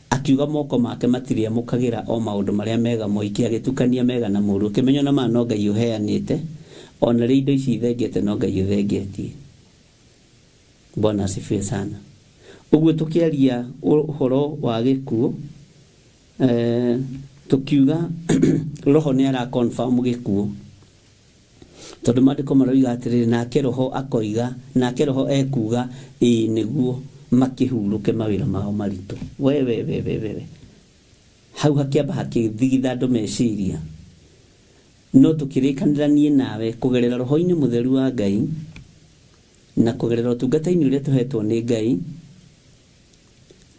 akiuga moko make matirĩamũkagĩra o maũndũ marĩa mega moiki, agĩtukania mega na moru. Ũkĩmenya ona maya no Ngai ũheanĩte, ona rĩrĩa indo ici ithengete no Ngai ũthengetie. Bwana asifiwe sana. Ũguo tũkĩaria ũhoro wa gĩkuũ, tukiuga roho nĩ ara confirm gĩkuũ, tondũ maandĩko maroiga atĩrĩrĩ, nake roho akoiga, nake roho ekuga ĩĩ nĩguo makĩhurũke mawĩra mao maritũ. We we we we we hau hakĩamba hakĩthigitha andũ meciria. No tũkĩrĩkanĩra niĩ nawe kũgerera roho-inĩ mũtheru wa Ngai na kũgerera ũtungata-inĩ ũrĩa tũhetwo nĩ Ngai,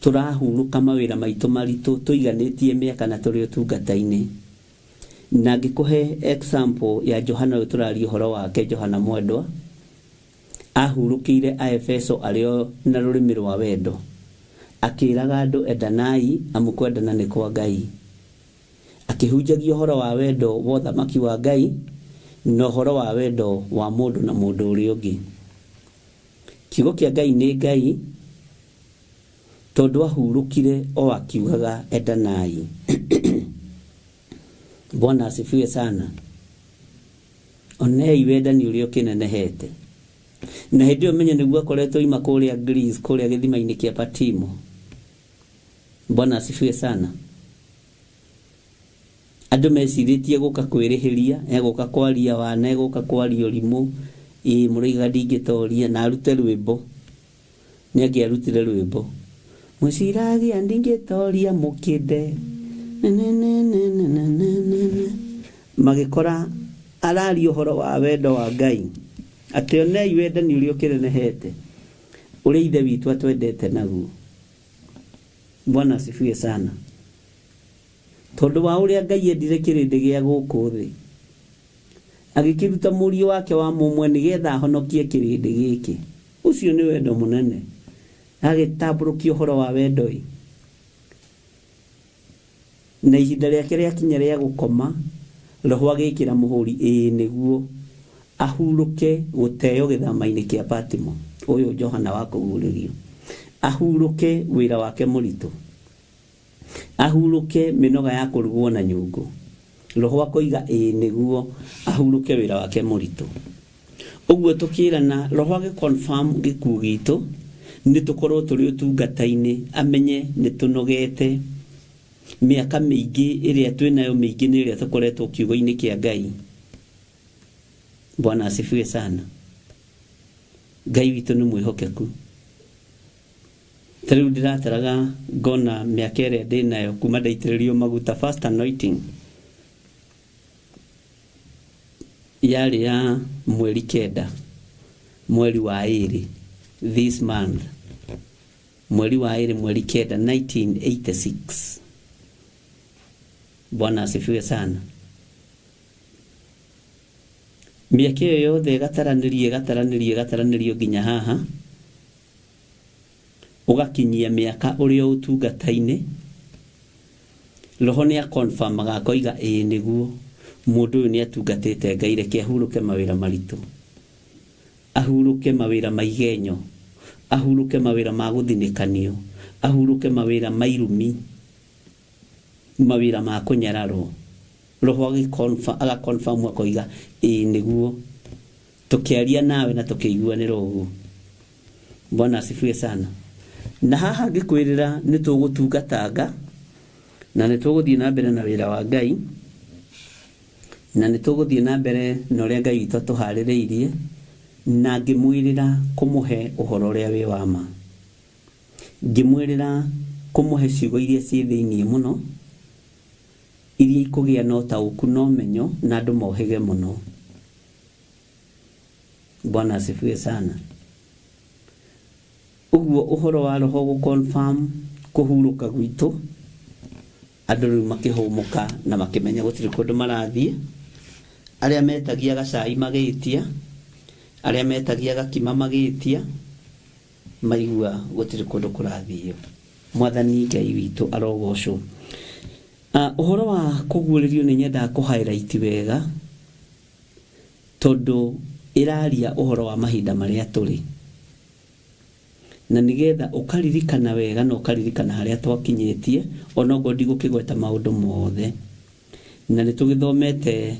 tũrahurũka mawĩra maitũ maritũ tũiganĩtie mĩaka na tũrĩ ũtungata-inĩ. Na ngĩkũhe example ya Johana ũyũ tũraria ũhoro wake, Johana Mwendwa, ahurũkĩire Aefeso arĩ o na rũrĩmĩ rwa wendo, akĩraga andũ endanai amu kwendana nĩ kwa Ngai, akĩhunjagia ũhoro wa wendo wa ũthamaki wa Ngai na ũhoro wa wendo wa mũndũ na mũndũ ũrĩa ũngĩ. Kiugo kĩa Ngai nĩ Ngai, tondũ ahurũkire o akiugaga endanai. Bwana asifiwe sana. Onei wendani ũrĩa ũkĩnenehete. Na hĩndĩ ĩyo menye nĩguo akoretwo ima kũrĩa Greece, kũrĩa gĩthima-inĩ kĩa Patimo. Bwana asifiwe sana. Andũ mecirĩtie gũka kwĩrĩhĩria, egũka kwaria wana, egũka kwaria ũrimũ, ĩĩ mũroiga ndingĩtoria, na arute rwĩmbo. Nĩ angĩarutire rwĩmbo, mwĩciragia ndingĩtoria mũkĩnde, magĩkora araria ũhoro wa wendo wa Ngai, atĩ onei wendani ũrĩa ũkĩnenehete, ũrĩa Ithe witũ atwendete naguo. Bwana asifiwe sana. Tondũ wa ũrĩa Ngai endire kĩrĩndĩ gĩa gũkũ thĩ, agĩkĩruta mũriũ wake wa mũmwe nĩgetha ahonokie kĩrĩndĩ gĩkĩ. Ũcio nĩ wendo mũnene. Agĩtambũrũkia ũhoro wa wendo ĩ. Na ihinda rĩake rĩakinya rĩa gũkoma, roho agĩkĩra mũhũri ĩĩ nĩguo ahurũke gũteo gĩthama-inĩ kĩa Patimo. Ũyũ Johana wa kũguũrĩrio, ahurũke wĩra wake mũritũ, ahurũke mĩnoga ya kũrugwo na nyũngũ. Roho akoiga ĩĩ nĩguo ahurũke wĩra wake mũritũ. Ũguo tũkĩrana, roho agĩ confirm gĩkuũ gitũ, nĩ tũkorwo tũrĩ ũtungata-inĩ, amenye nĩ tũnogete mĩaka mĩingĩ ĩrĩa twĩnayo mĩingĩ nĩ ĩrĩa tũkoretwo kiugo-inĩ kĩa Ngai. Bwana asifiwe sana. Ngai witũ nĩ mwĩhokeku. Ta rĩu ndĩrataraga ngona mĩaka ĩrĩa ndĩnayo kuma ndaitĩrĩrio maguta, first anointing yarĩ ya mweri 9, mweri wa 2, this month, mweri wa 2, mweri 9, 1986. Bwana asifiwe sana. Mĩaka ĩyo yothe ĩgataranĩrio ĩgataranĩrio ĩgataranĩrio nginya haha, ũgakinyia mĩaka ũrĩa ũtungata-inĩ. Roho nĩ akonfirmaga akoiga ĩĩ nĩguo mũndũ ũyũ nĩ atungatĩte Ngai, reke ahurũke mawĩra maritũ, ahurũke mawĩra ma igenyo, ahurũke mawĩra ma gũthinĩkanio, ahurũke mawĩra ma irumi, mawĩra ma kũnyararwo. Roho agakonfirm akoiga ĩĩ nĩguo tũkĩaria nawe na tũkĩiguanĩra ũguo. Bwana asifiwe sana. Na haha ngĩkwĩrĩra nĩ tũgũtungatanga na nĩ tũgũthiĩ na mbere na wĩra wa Ngai, na nĩ tũgũthiĩ na mbere na ũrĩa Ngai witũ atũharĩrĩirie, na ngĩmwĩrĩra kũmũhe ũhoro ũrĩa wĩ wa ma, ngĩmwĩrĩra kũmũhe ciugo iria ciĩ thĩiniĩ mũno, iria ikũgĩa na ũtaũku na ũmenyo na andũ mohĩge mũno. Bwana asifiwe sana. Ũguo ũhoro wa roho gũ confirm kũhurũka gwitũ, andũ rĩu makĩhũmũka na makĩmenya gũtirĩ kũndũ marathiĩ. Arĩa metagia gacai magĩtia, arĩa metagia gakima magĩtia, maigua gũtirĩ kũndũ kũrathiĩ. Mwathani Ngai witũ arogocwo. Ũhoro wa kũguũrĩrio nĩ nyendaga kũ highlight wega, tondũ ĩraria ũhoro wa mahinda marĩa tũrĩ, na nĩgetha ũkaririkana wega na ũkaririkana harĩa twakinyĩtie, onokorwo ndigũkĩgweta maũndũ mothe. Na nĩ tũgĩthomete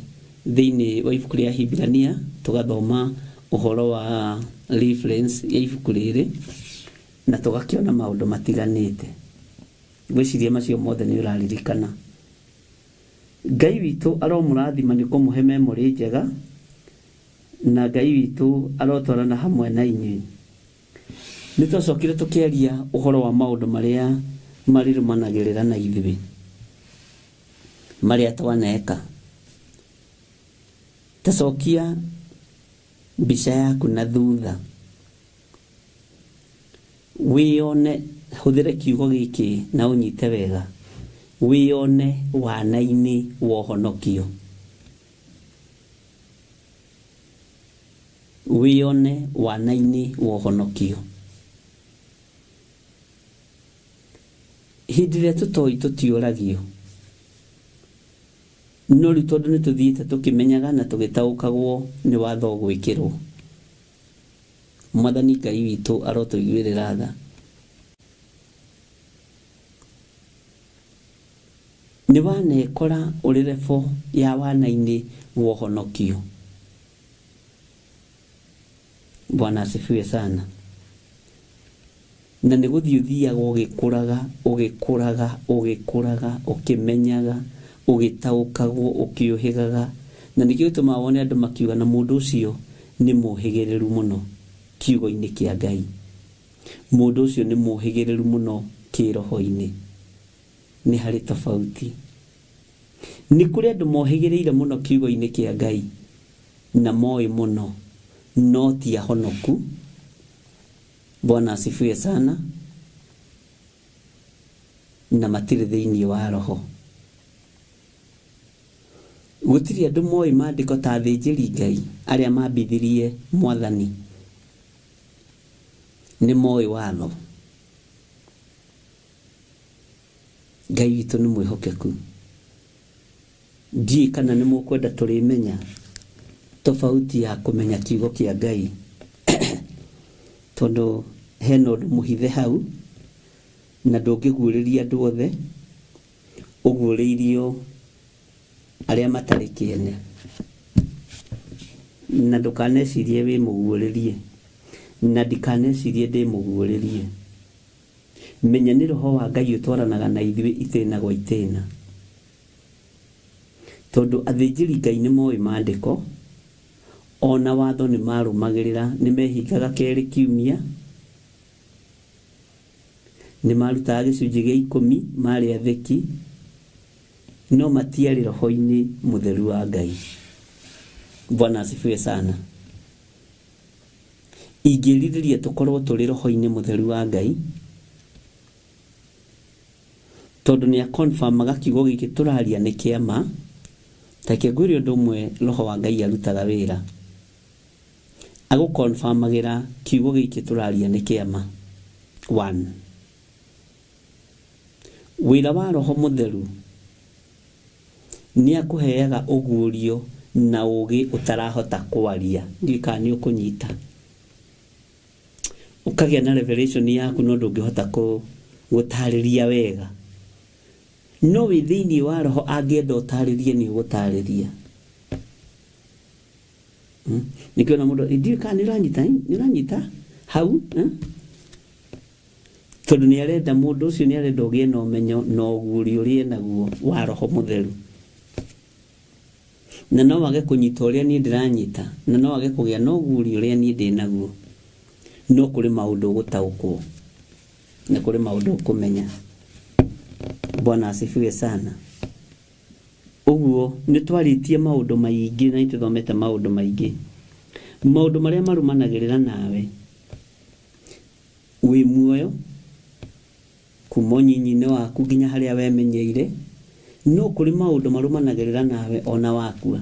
thĩinĩ wa ibuku rĩa Hibirania, tũgathoma ũhoro wa reference ya ibuku rĩrĩ. Na tũgakĩona maũndũ matiganĩte. Ngwĩciria macio mothe nĩ ũraririkana. Ngai witũ aromũrathima nĩ kũmũhe memory njega, na Ngai witũ arotwarana hamwe na inyuĩ. Nĩ twacokire tũkĩaria ũhoro wa maũndũ marĩa marĩrũmanagĩrĩra na ithuĩ, marĩa twaneka. Tacokia mbica yaku na thutha, wĩyone, hũthĩre kiugo gĩkĩ na ũnyite wega, wĩyone wana-inĩ wa ũhonokio. Wĩyone wana-inĩ wa ũhonokio. Hĩndĩ ĩrĩa tũtoĩ tũtiũragio, no rĩu tondũ nĩ tũthiĩte tũkĩmenyaga na tũgĩtaũkagwo nĩ watho gwĩkĩrwo. Mwathani Ngai witũ arotũiguĩrĩra tha. Nĩ wanekora ũrĩ level ya wana-inĩ wa ũhonokio. Bwana asifiwe sana. Na nĩ gũthiĩ ũthiaga ũgĩkũraga, ũgĩkũraga, ũgĩkũraga, ũkĩmenyaga, ũgĩtaũkagwo, ũkĩũhĩgaga. Na nĩkĩo gĩtũmaga wone andũ makiuga na mũndũ ũcio nĩ mũhĩgĩrĩru mũno kiugo-inĩ kĩa Ngai. Mũndũ ũcio nĩ mũhĩgĩrĩru mũno kĩroho-inĩ. Nĩ harĩ tofauti. Nĩ kũrĩ andũ mohĩgĩrĩire mũno kiugo-inĩ kĩa Ngai na moĩ mũno, no ti ahonoku. Bwana asifiwe sana. Na matirĩ thĩinĩ wa roho. Gũtirĩ andũ moĩ maandĩko ta athĩnjĩri Ngai arĩa mambithirie Mwathani. Nĩ moĩ watho. Ngai witũ nĩ mwĩhokeku. Ndiũĩ kana nĩ mũkwenda tũrĩmenya tofauti ya kũmenya kiugo kĩa Ngai, tondũ hena ũndũ mũhithe hau na ndũngĩguũrĩria andũ othe, ũguũrĩirio arĩa matarĩ kĩene. Na ndũkanecirie wĩ mũguũrĩrie, na ndikanecirie ndĩ mũguũrĩrie. Menya nĩ roho wa Ngai ũtwaranaga na ithuĩ itĩna gwa itĩna. Tondũ athĩnjĩri Ngai nĩ moĩ maandĩko, ona watho nĩ marũmagĩrĩra, nĩ mehingaga kerĩ kiumia, nĩ marutaga gĩcunjĩ gĩa 10, marĩ athĩki, no matiarĩ roho-inĩ mũtheru wa Ngai. Bwana asifiwe sana. Ingĩrirĩria tũkorwo tũrĩ roho-inĩ mũtheru wa Ngai, tondũ nĩ akonfirmaga kiugo gĩkĩ tũraria nĩ kĩa ma. Ta reke ngwĩre ũndũ ũmwe roho wa Ngai arutaga wĩra. Agũkonfirmagĩra kiugo gĩkĩ tũraria nĩ kĩa ma. 1. Wĩra wa roho mũtheru nĩ akũheaga ũguũrio na ũũgĩ ũtarahota kwaria. Ndiũĩ kana nĩ ũkũnyita. Ũkagĩa na revelation yaku no ndũngĩhota gũtarĩria wega. No wĩ thĩinĩ wa roho angĩenda ũtarĩrie nĩ ũgũtarĩria. Nĩkĩo na mũndũ, ndiũĩ kana nĩ ũranyita, nĩ ũranyita hau, Tondũ nĩ arenda mũndũ ũcio, nĩ arenda ũgĩe na ũmenyo na ũguũrio ũrĩa enaguo wa roho mũtheru. Na no wage kũnyita ũrĩa niĩ ndĩranyita, na no wage kũgĩa na ũguũrio ũrĩa niĩ ndĩnaguo. No kũrĩ maũndũ ũgũtaũkwo, na kũrĩ maũndũ ũkũmenya. Bwana asifiwe sana. Ũguo nĩ twarĩtie maũndũ maingĩ na nĩ tũthomete maũndũ maingĩ. Maũndũ marĩa marũmanagĩrĩra nawe wĩ muoyo kuma ũnyinyi-inĩ waku nginya harĩa wemenyeire, no kũrĩ maũndũ marũmanagĩrĩra nawe ona wakua.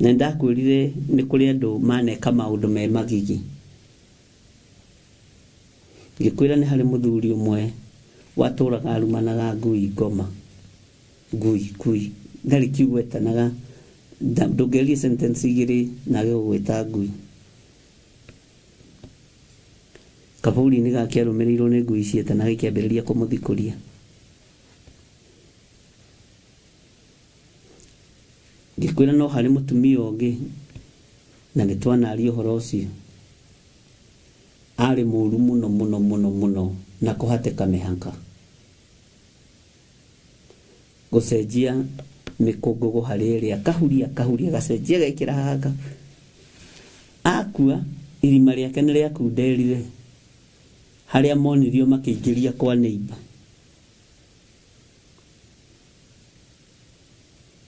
Na ndakwĩrire nĩ kũrĩ andũ maneka maũndũ me magigi. Ngĩkwĩra nĩ harĩ mũthuri ũmwe watũraga arumanaga ngui ngoma. Ngui, ngui. Ndarĩ kiugo etanaga, ndũngĩaria sentence igĩrĩ na age gũgwĩta ngui. Kaburi-inĩ gake arũmĩrĩirwo nĩ ngui cietanaga ikĩambĩrĩria kũmũthikũria. Ngĩkwĩra no harĩ mũtumia ũngĩ, na nĩ twanaria ũhoro ũcio. Arĩ mũru mũno mũno mũno mũno na kũhatĩka mĩhaka. Gũcenjia mĩkũngũgũ harĩ ĩrĩa kahuria kahuria gacenjia gekĩra haha. Akua irima rĩake nĩ rĩakunderire harĩa monirio makĩingĩria kwa neighbor.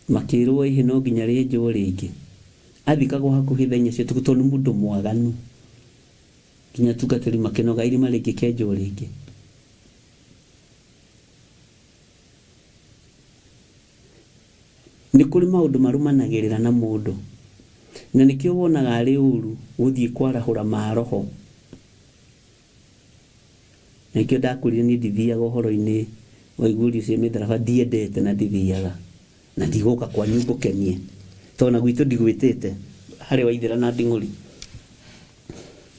Makĩrwo ĩhĩ no nginya rĩenjwo rĩngĩ. Athikagwo hakuhĩ thaa inya cia ũtukũ tondũ nĩ mũndũ mwaganu. Nginya atungatĩri makĩnoga irima rĩngĩkenjwo rĩngĩ. Nĩ kũrĩ maũndũ marũmanagĩrĩra na mũndũ. Na nĩkĩo wonaga arĩ ũru gũthiĩ kwarahũra maroho. Na nĩkĩo ndakwĩrire niĩ ndithiaga ũhoro-inĩ wa iguũrio cia mĩtharaba, ndiendete na ndithiaga. Na ndigũka kwanyu ngũkenie. Tondũ na gwitũ ndigwĩtĩte harĩ waithĩra na nding'ũri.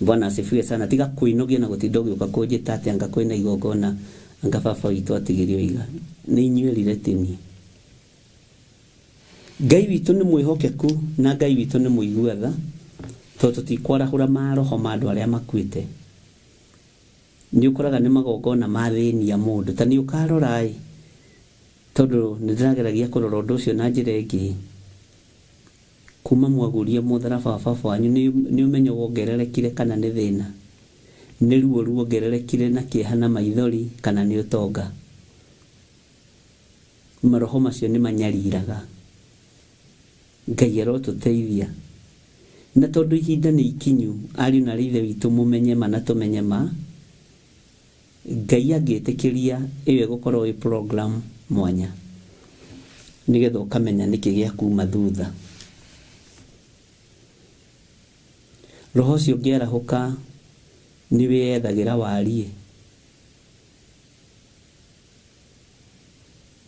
Bwana asifiwe sana. Tiga kwĩnogia na gũtinda ũgĩũka kũnjĩta atĩ anga kwĩna igongona anga baba witũ atigĩrio iga. Nĩ inyuĩ erire ti niĩ. Ngai witũ nĩ mwĩhokeku na Ngai witũ nĩ mũigua tha, tondũ tũtikwarahũra maroho ma andũ arĩa makuĩte. Nĩ ũkoraga nĩ magongona mathĩnia mũndũ. Ta nĩ ũkarora ĩ, tondũ nĩ ndĩrageragia kũrora ũndũ ũcio na njĩra ĩngĩ. Kuma mwagurie mũtharaba wa baba wanyu nĩ ũmenyo wongererekire kana nĩ thĩna? Nĩ ruo ruongererekire na kĩeha na maithori kana nĩ ũtonga? Maroho macio nĩ manyariraga. Ngai arotũteithia. Na tondũ ihinda nĩ ikinyu, ariũ na aarĩ a Ithe witũ mũmenye ma na tũmenye ma, Ngai angĩtĩkĩria ĩyo ĩgũkorwo ĩ program mwanya nĩgetha ũkamenya nĩkĩ gĩa kuma thutha. Roho ũcio ũngĩarahũka nĩ wĩyethagĩra wariĩ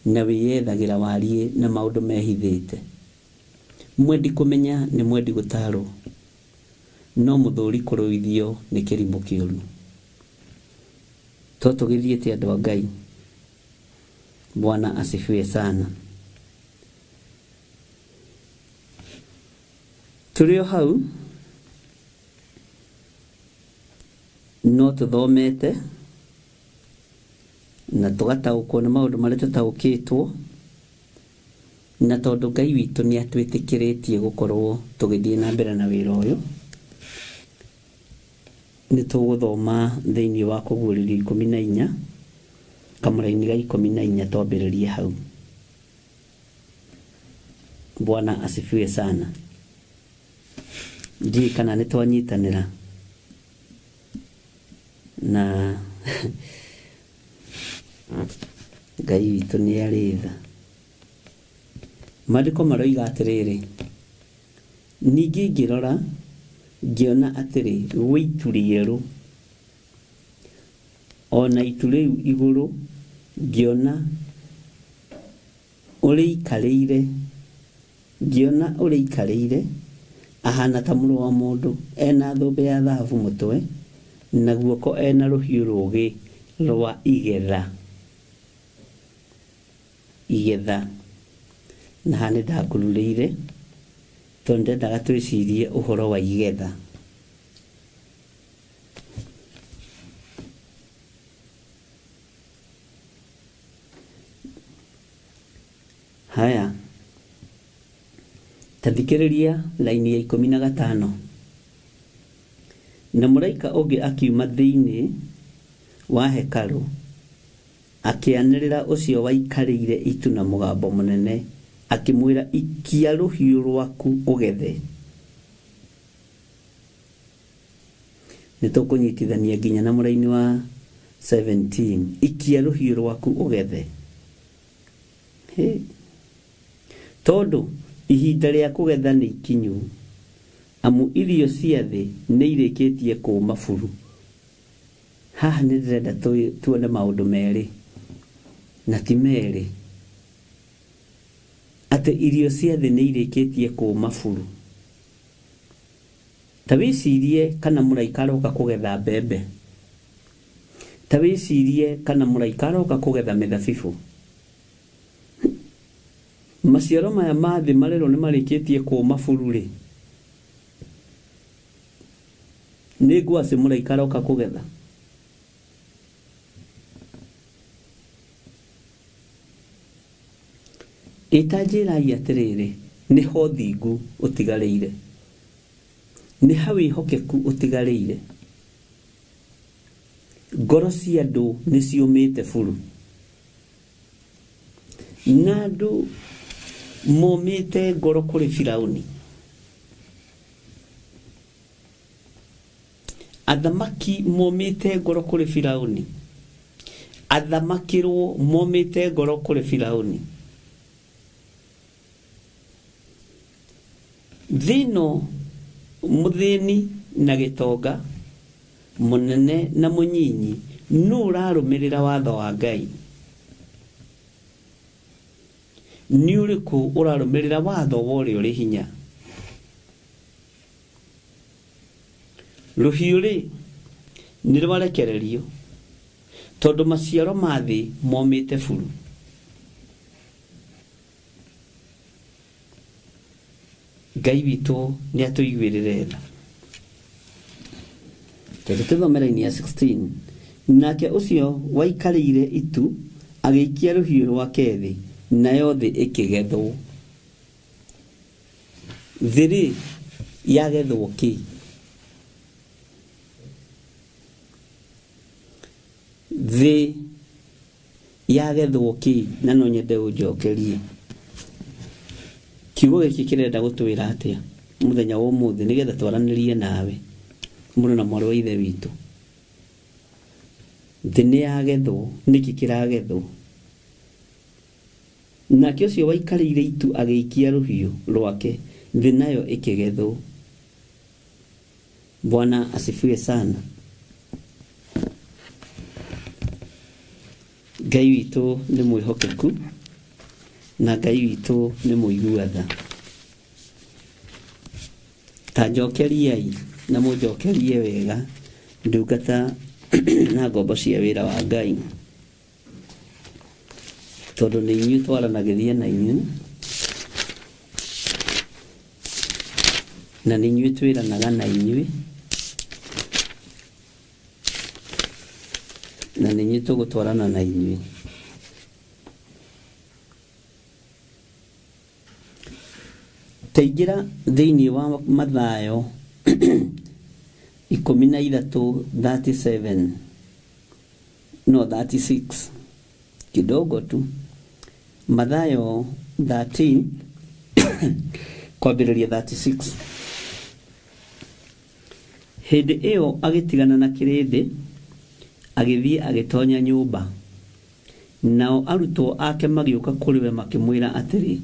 na wĩyethagĩra wariĩ na maũndũ mehithĩte. Mwendi kũmenya nĩ mwendi gũtarwo, no mũthũri kũrũithio nĩ kĩrimũ kĩũru. To tũgĩthiĩte andũ a Ngai. Bwana asifiwe sana. Tũrĩ o hau no tũthomete na tũgataũkwo nĩ maũndũ marĩa tũtaũkĩtwo, na tondũ Ngai witũ nĩ atwĩtĩkĩrĩtie gũkorwo tũgĩthiĩ na mbere na wĩra ũyũ, nĩ tũgũthoma thĩinĩ wa Kũguũrĩrio 14 kamũraini ga 14 twambĩrĩrie hau. Bwana asifiwe sana. Ndiũĩ kana nĩ twanyitanĩra na Ngai witũ nĩ arĩ tha. Maandĩko maroiga atĩrĩrĩ, ningĩ ngĩrora ngĩona atĩrĩ, gwĩ itu rĩerũ, ona itu rĩu igũrũ ngĩona ũrĩikarĩire, ngĩona ũrĩikarĩire ahana ta mũrũ wa mũndũ, ena thũmbĩ ya thahabu mũtwe, na guoko ena rũhiũ rũũgĩ rwa igetha. Igetha. Na haha nĩ ndakururĩire tondũ ndendaga twĩcirie ũhoro wa igetha. Haya, ta thikĩrĩria laini ya 15. Na mũraika ũngĩ akiuma thĩinĩ wa hekarũ akĩanĩrĩra ũcio waikarĩire itu na mũgambo mũnene akĩmwĩra, ikia rũhiũ rwaku ũgethe. Nĩ tũkũnyitithania nginya na mũraini wa 17. Ikia rũhiũ rwaku ũgethe. Tondũ ihinda rĩa kũgetha nĩ ikinyu, amu irio cia thĩ nĩ irĩkĩtie kũũma buru. Haha nĩ ndĩrenda tuone maũndũ merĩ na ti merĩ, atĩ irio cia thĩ nĩ irĩkĩtie kũũma buru. Ta wĩcirie kana mũraika aroka kũgetha mbembe, ta wĩcirie kana mũraika aroka kũgetha mĩthabibũ. Maciaro maya ma thĩ marerwo nĩ marĩkĩtie kũũma buru rĩ, nĩ Nĩ ngwacĩ mũraika aroka kũgetha. Ĩta njĩrai atĩrĩrĩ, nĩ ho thingu ũtigarĩire, nĩ ha wĩhokeku ũtigarĩire. Ngoro cia andũ nĩ ciũmĩte buru, na andũ momĩte ngoro kũrĩ Firauni. Athamaki momĩte ngoro kũrĩ Firauni, athamakĩrwo momĩte ngoro kũrĩ Firauni. Thĩ ĩno mũthĩni na gĩtonga, mũnene na mũnyinyi, nũ ũrarũmĩrĩra watho wa Ngai? Nĩ ũrĩkũ ũrarũmĩrĩra watho wa ũrĩa ũrĩ hinya? Rũhiũ rĩ nĩ rwarekererio, tondũ maciaro ma thĩ momĩte buru. Ngai witũ nĩ atũiguĩrĩre tha. Reke tũthome raini ya 16. Nake ũcio waikarĩire itu agĩikia rũhiũ rwake thĩ, nayo thĩ ĩkĩgethwo. Thĩ rĩ yagethwo kĩ? Thĩ yagethwo kĩ? Na no nyende ũnjokerie. Kiugo gĩkĩ kĩrenda gũtwĩra atĩa mũthenya wa ũmũthĩ, nĩgetha twaranĩrie nawe mũrũ na mwarĩ wa ithe witũ. Thĩ nĩ yagethwo, nĩkĩ kĩragethwo? Nake ũcio waikarĩire itu agĩikia rũhiũ rwake, thĩ nayo ĩkĩgethwo. Bwana asifiwe sana. Ngai witũ nĩ mwĩhokeku, na Ngai witũ nĩ mũigua tha. Ta njokeriai na mũnjokerie wega, ndungata na ngombo cia wĩra wa Ngai, tondũ nĩ inyuĩ twaranagĩria na inyuĩ, na nĩ inyuĩ twĩranaga na inyuĩ, na nĩ inyuĩ tũgũtwarana na inyuĩ. Taingĩra thĩinĩ wa Mathayo 13:37, no 36 kidogo tu. Mathayo 13 kwambĩrĩria 36. Hĩndĩ ĩyo agĩtigana na kĩrĩndĩ, agĩthiĩ agĩtonya nyũmba. Nao arutwo ake magĩũka kũrĩ we makĩmwĩra atĩrĩ,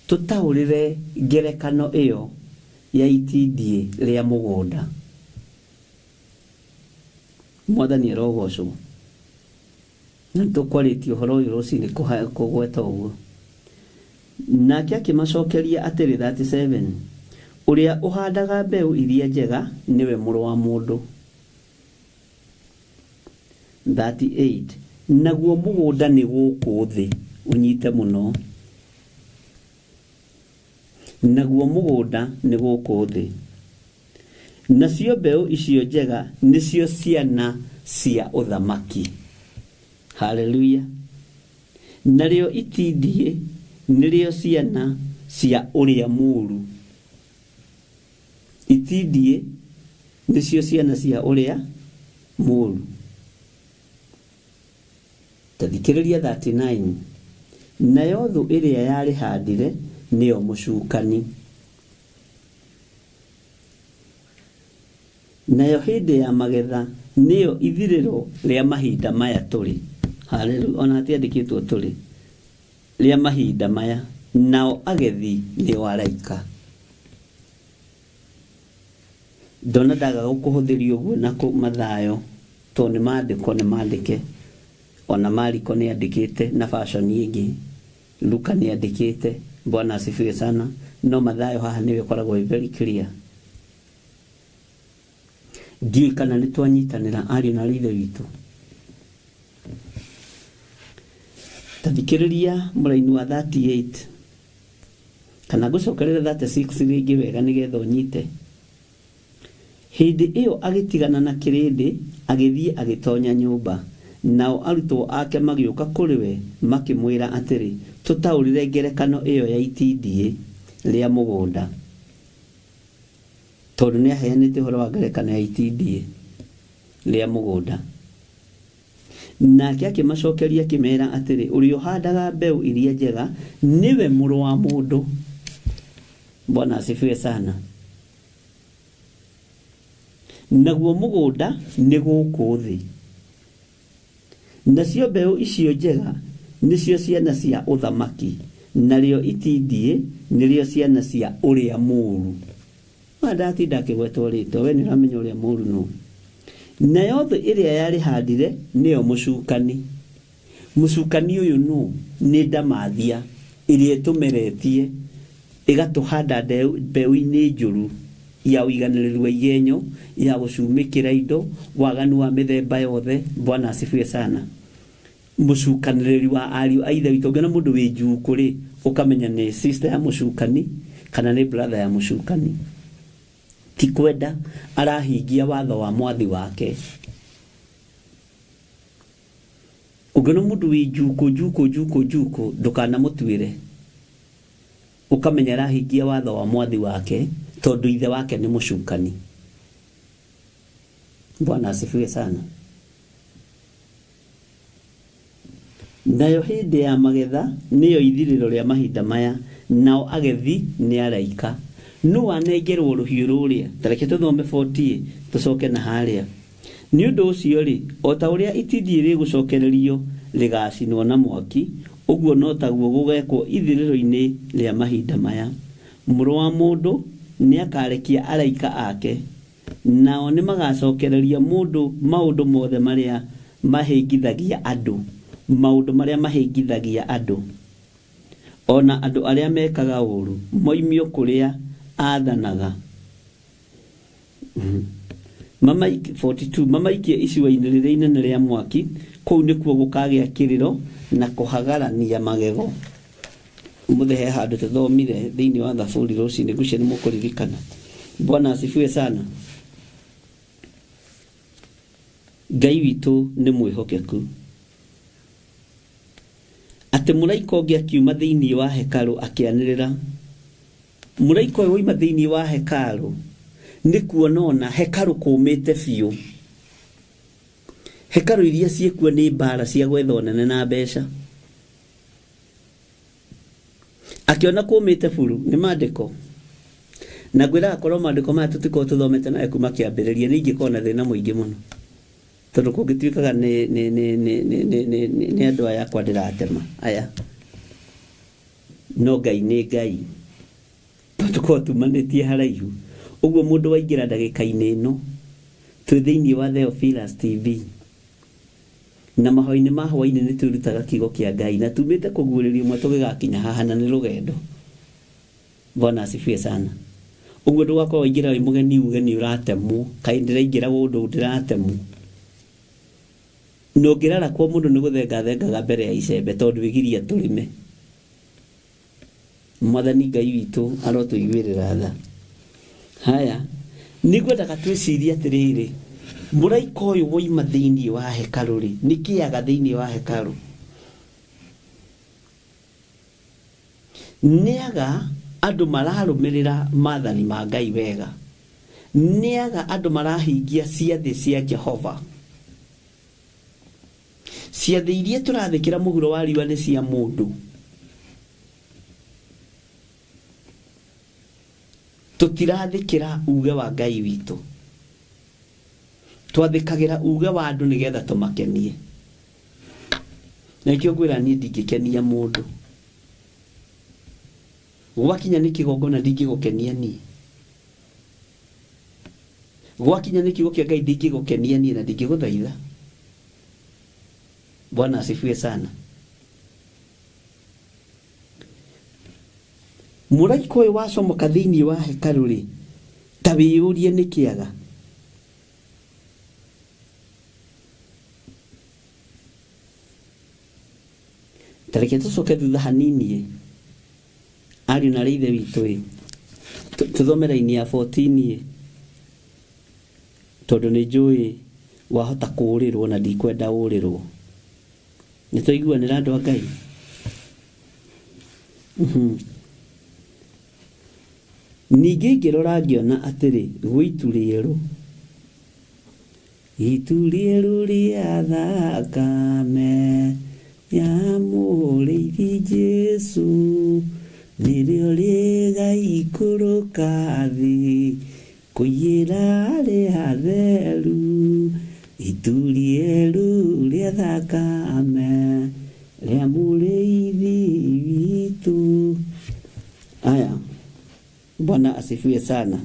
tũtaũrĩre ngerekano ĩyo ya itindiĩ rĩa mũgũnda. Mwathani arogocwo. Na nĩtũkwarĩtie ũhoro ũyũ rũcinĩ kũgweta ũguo. Nake akĩmacokeria atĩrĩ 37, ũrĩa ũhandaga mbeũ iria njega nĩwe mũrũ wa mũndũ. 38, naguo mũgũnda nĩ gũkũ thĩ, ũnyite mũno. Naguo mũgũnda nĩ gũkũ thĩ. Nacio mbeũ icio njega nĩcio ciana cia ũthamaki. Haleluya. Narĩo itindiĩ nĩrĩo ciana cia ũrĩa mũũru. Itindiĩ nĩcio ciana cia ũrĩa mũũru. Ta thikĩrĩria 39. Nayo thũ ĩrĩa yarĩhandire nĩyo mũcukani. Nayo hĩndĩ ya magetha nĩyo ithirĩro rĩa mahinda maya tũrĩ. Haleluya. Ona hatiandĩkĩtwo tũrĩ. Rĩa mahinda maya. Nao agethi nĩo araika. Ndona ndaga gũkũhũthĩria ũguo na Mathayo, tondũ nĩ maandĩko nĩ maandĩke. Ona Mariko nĩ andĩkĩte na fashion ĩngĩ. Luka nĩ andĩkĩte. Bwana asifiwe sana. No Mathayo haha nĩwe ũkoragwo wĩ very clear. Ndiũĩ kana nĩ twanyitanĩra ariũ na ithe witũ. Ta thikĩrĩria mũraini wa 38. Kana ngũcokerere 36 rĩngĩ wega nĩgetha ũnyite. Hĩndĩ ĩyo agĩtigana na kĩrĩndĩ, agĩthiĩ agĩtonya nyũmba. Nao arutwo ake magĩũka kũrĩ we makĩmwĩra atĩrĩ, tũtaũrĩre ngerekano ĩyo ya itindiĩ rĩa mũgũnda. Tondũ nĩaheanĩte ũhoro wa ngerekano ya itindiĩ rĩa mũgũnda. Nake akĩmacokeria akĩmeera atĩrĩ, ũrĩa ũhandaga mbeũ iria njega nĩwe Mũrũ wa Mũndũ. Bwana asifiwe sana. Naguo mũgũnda nĩ gũkũ thĩ. Nacio mbeũ icio njega nĩcio ciana cia ũthamaki, narĩo itindiĩ nĩrĩo ciana cia ũrĩa mũũru. Ndatinda akĩgwetwo rĩtwa, we nĩũramenya ũrĩa mũũru nũ. Nayo thũ ĩrĩa yarĩhandire nĩyo mũcukani. Mũcukani ũyũ nũ? Nĩ ndamathia ĩrĩa ĩtũmeretie ĩgatũhanda mbeũ-inĩ njũru ya ũiganĩrĩru wa igenyo, ya gũcumĩkĩra indo, waganu wa mĩthemba yothe. Bwana asifiwe sana. Mũcukanĩrĩri wa ariũ a ithe witũ, ũngĩona mũndũ wĩ njuukũ rĩ, ũkamenya nĩ sister ya mũcukani kana nĩ brother ya mũcukani. Ti kwenda arahingia watho wa mwathi wake. Ũngĩona mũndũ wĩ njuukũ njuukũ njuukũ njuukũ, ndũkanamũtuĩre. Ũkamenya arahingia watho wa mwathi wake tondũ ithe wake nĩ mũcukani. Bwana asifiwe sana. Nayo hĩndĩ ya magetha nĩyo ithirĩro rĩa mahinda maya, nao agethi nĩ araika. Nũ wanengerwo rũhiũ rũrĩa? Ta reke tũthome 40 tũcoke na harĩa. Nĩ ũndũ ũcio rĩ, o ta ũrĩa itindiĩ rĩgũcokererio rĩgacinwo na mwaki, ũguo no taguo gũgekwo ithirĩro-inĩ rĩa mahinda maya. Mũrũ wa Mũndũ nĩakarekia araika ake, nao nĩmagacokereria mũndũ maũndũ mothe marĩa mahĩngithagia andũ, maũndũ marĩa mahĩngithagia andũ, ona andũ arĩa mekaga ũũru moimio kũrĩa aathanaga. 42 mamaikie icua-inĩ rĩrĩa inene rĩa mwaki, kũu nĩkuo gũkagĩa kĩrĩro na kũhagarania magego. Ũmũthĩ he handũ tũthomire thĩinĩ wa Thaburi rũcinĩ, ngwĩciria nĩ mũkũririkana. Bwana asifiwe sana. Ngai witũ nĩ mwĩhokeku. Atĩ mũraika ũngĩ akiuma thĩinĩ wa hekarũ akĩanĩrĩra. Mũraika ũyũ wauma thĩinĩ wa hekarũ nĩ kuona ona hekarũ kũmĩte biũ. Hekarũ iria ciĩkuo nĩ mbara cia gwetha ũnene na mbeca. Akĩona kũmĩte buru nĩ maandĩko. Na ngwĩraga korwo maandĩko maya tũtikorwo tũthomete nawe kuma kĩambĩrĩria nĩ ingĩkorwo na thĩna mũingĩ mũno. Tondũ kũngĩtuĩkaga nĩ andũ aya akwa ndĩratema aya. No Ngai nĩ Ngai. Tũkorwo tumanĩtie haraihu. Ũguo mũndũ waingĩra ndagĩka-inĩ ĩno twĩ thĩinĩ wa Theophilus TV. Na mahoya-inĩ ma hwaĩ-inĩ nĩ twĩrutaga kiugo kĩa Ngai na tumĩte kũguũrĩrio mwe tũgĩgakinya haha na nĩ rũgendo. Bwana asifiwe sana. Ũguo ndũgakorwo waingĩra wĩ mũgeni uge nĩ ũratemwo, kaĩ ndĩraingĩra ũndũ ndĩratemwo. Na ũngĩrara kwa mũndũ nĩ gũthenga thengaga mbere ya icembe tondũ ĩgiria tũrĩme. Mwathani Ngai witũ arotũiguĩrĩra tha. Haya, nĩngwendaga twĩcirie atĩrĩrĩ, mũraika ũyũ woima thĩinĩ wa hekarũ rĩ, nĩkĩaga thĩinĩ wa hekarũ? Nĩaga andũ mararũmĩrĩra maathani ma Ngai wega. Nĩaga andũ marahingia ciathĩ cia Jehova. Ciathĩ iria tũrathĩkĩra mũhuro wa riũa nĩ cia mũndũ. Tũtirathĩkĩra uge wa Ngai witũ. Twathĩkagĩra uge wa andũ nĩgetha tũmakenie. Na nĩkĩo ngwĩra niĩ ndingĩkenia mũndũ. Gwakinya nĩ kĩgongona ndingĩgũkenia niĩ. Gwakinya nĩ kiugo kĩa Ngai ndingĩgũkenia niĩ na ndingĩgũthaitha. Bwana asifiwe sana. Mũraika ũyũ wacomoka thĩinĩ wa hekarũ rĩ, ta wĩyũrie nĩ kĩaga. Ta reke tũcoke thutha hanini, ariũ na arĩ ithe witũ ĩ, tũthome raini ya 14 ĩ. Tondũ nĩ njũĩ wahota kũũrĩrwo na ndikwenda ũũrĩrwo. Nĩ twaiguanĩra andũ a Ngai? Ningĩ ngĩrora ngĩona atĩrĩ, gwĩ itu rĩerũ. Itu rĩerũ rĩa thakame ya mũrĩithi Jesũ, nĩrĩo rĩgaikũrũka thĩ kũiyĩra arĩa atheru. Itu rĩerũ rĩa thakame rĩa mũrĩithi witũ. Aya, Bwana asifiwe sana.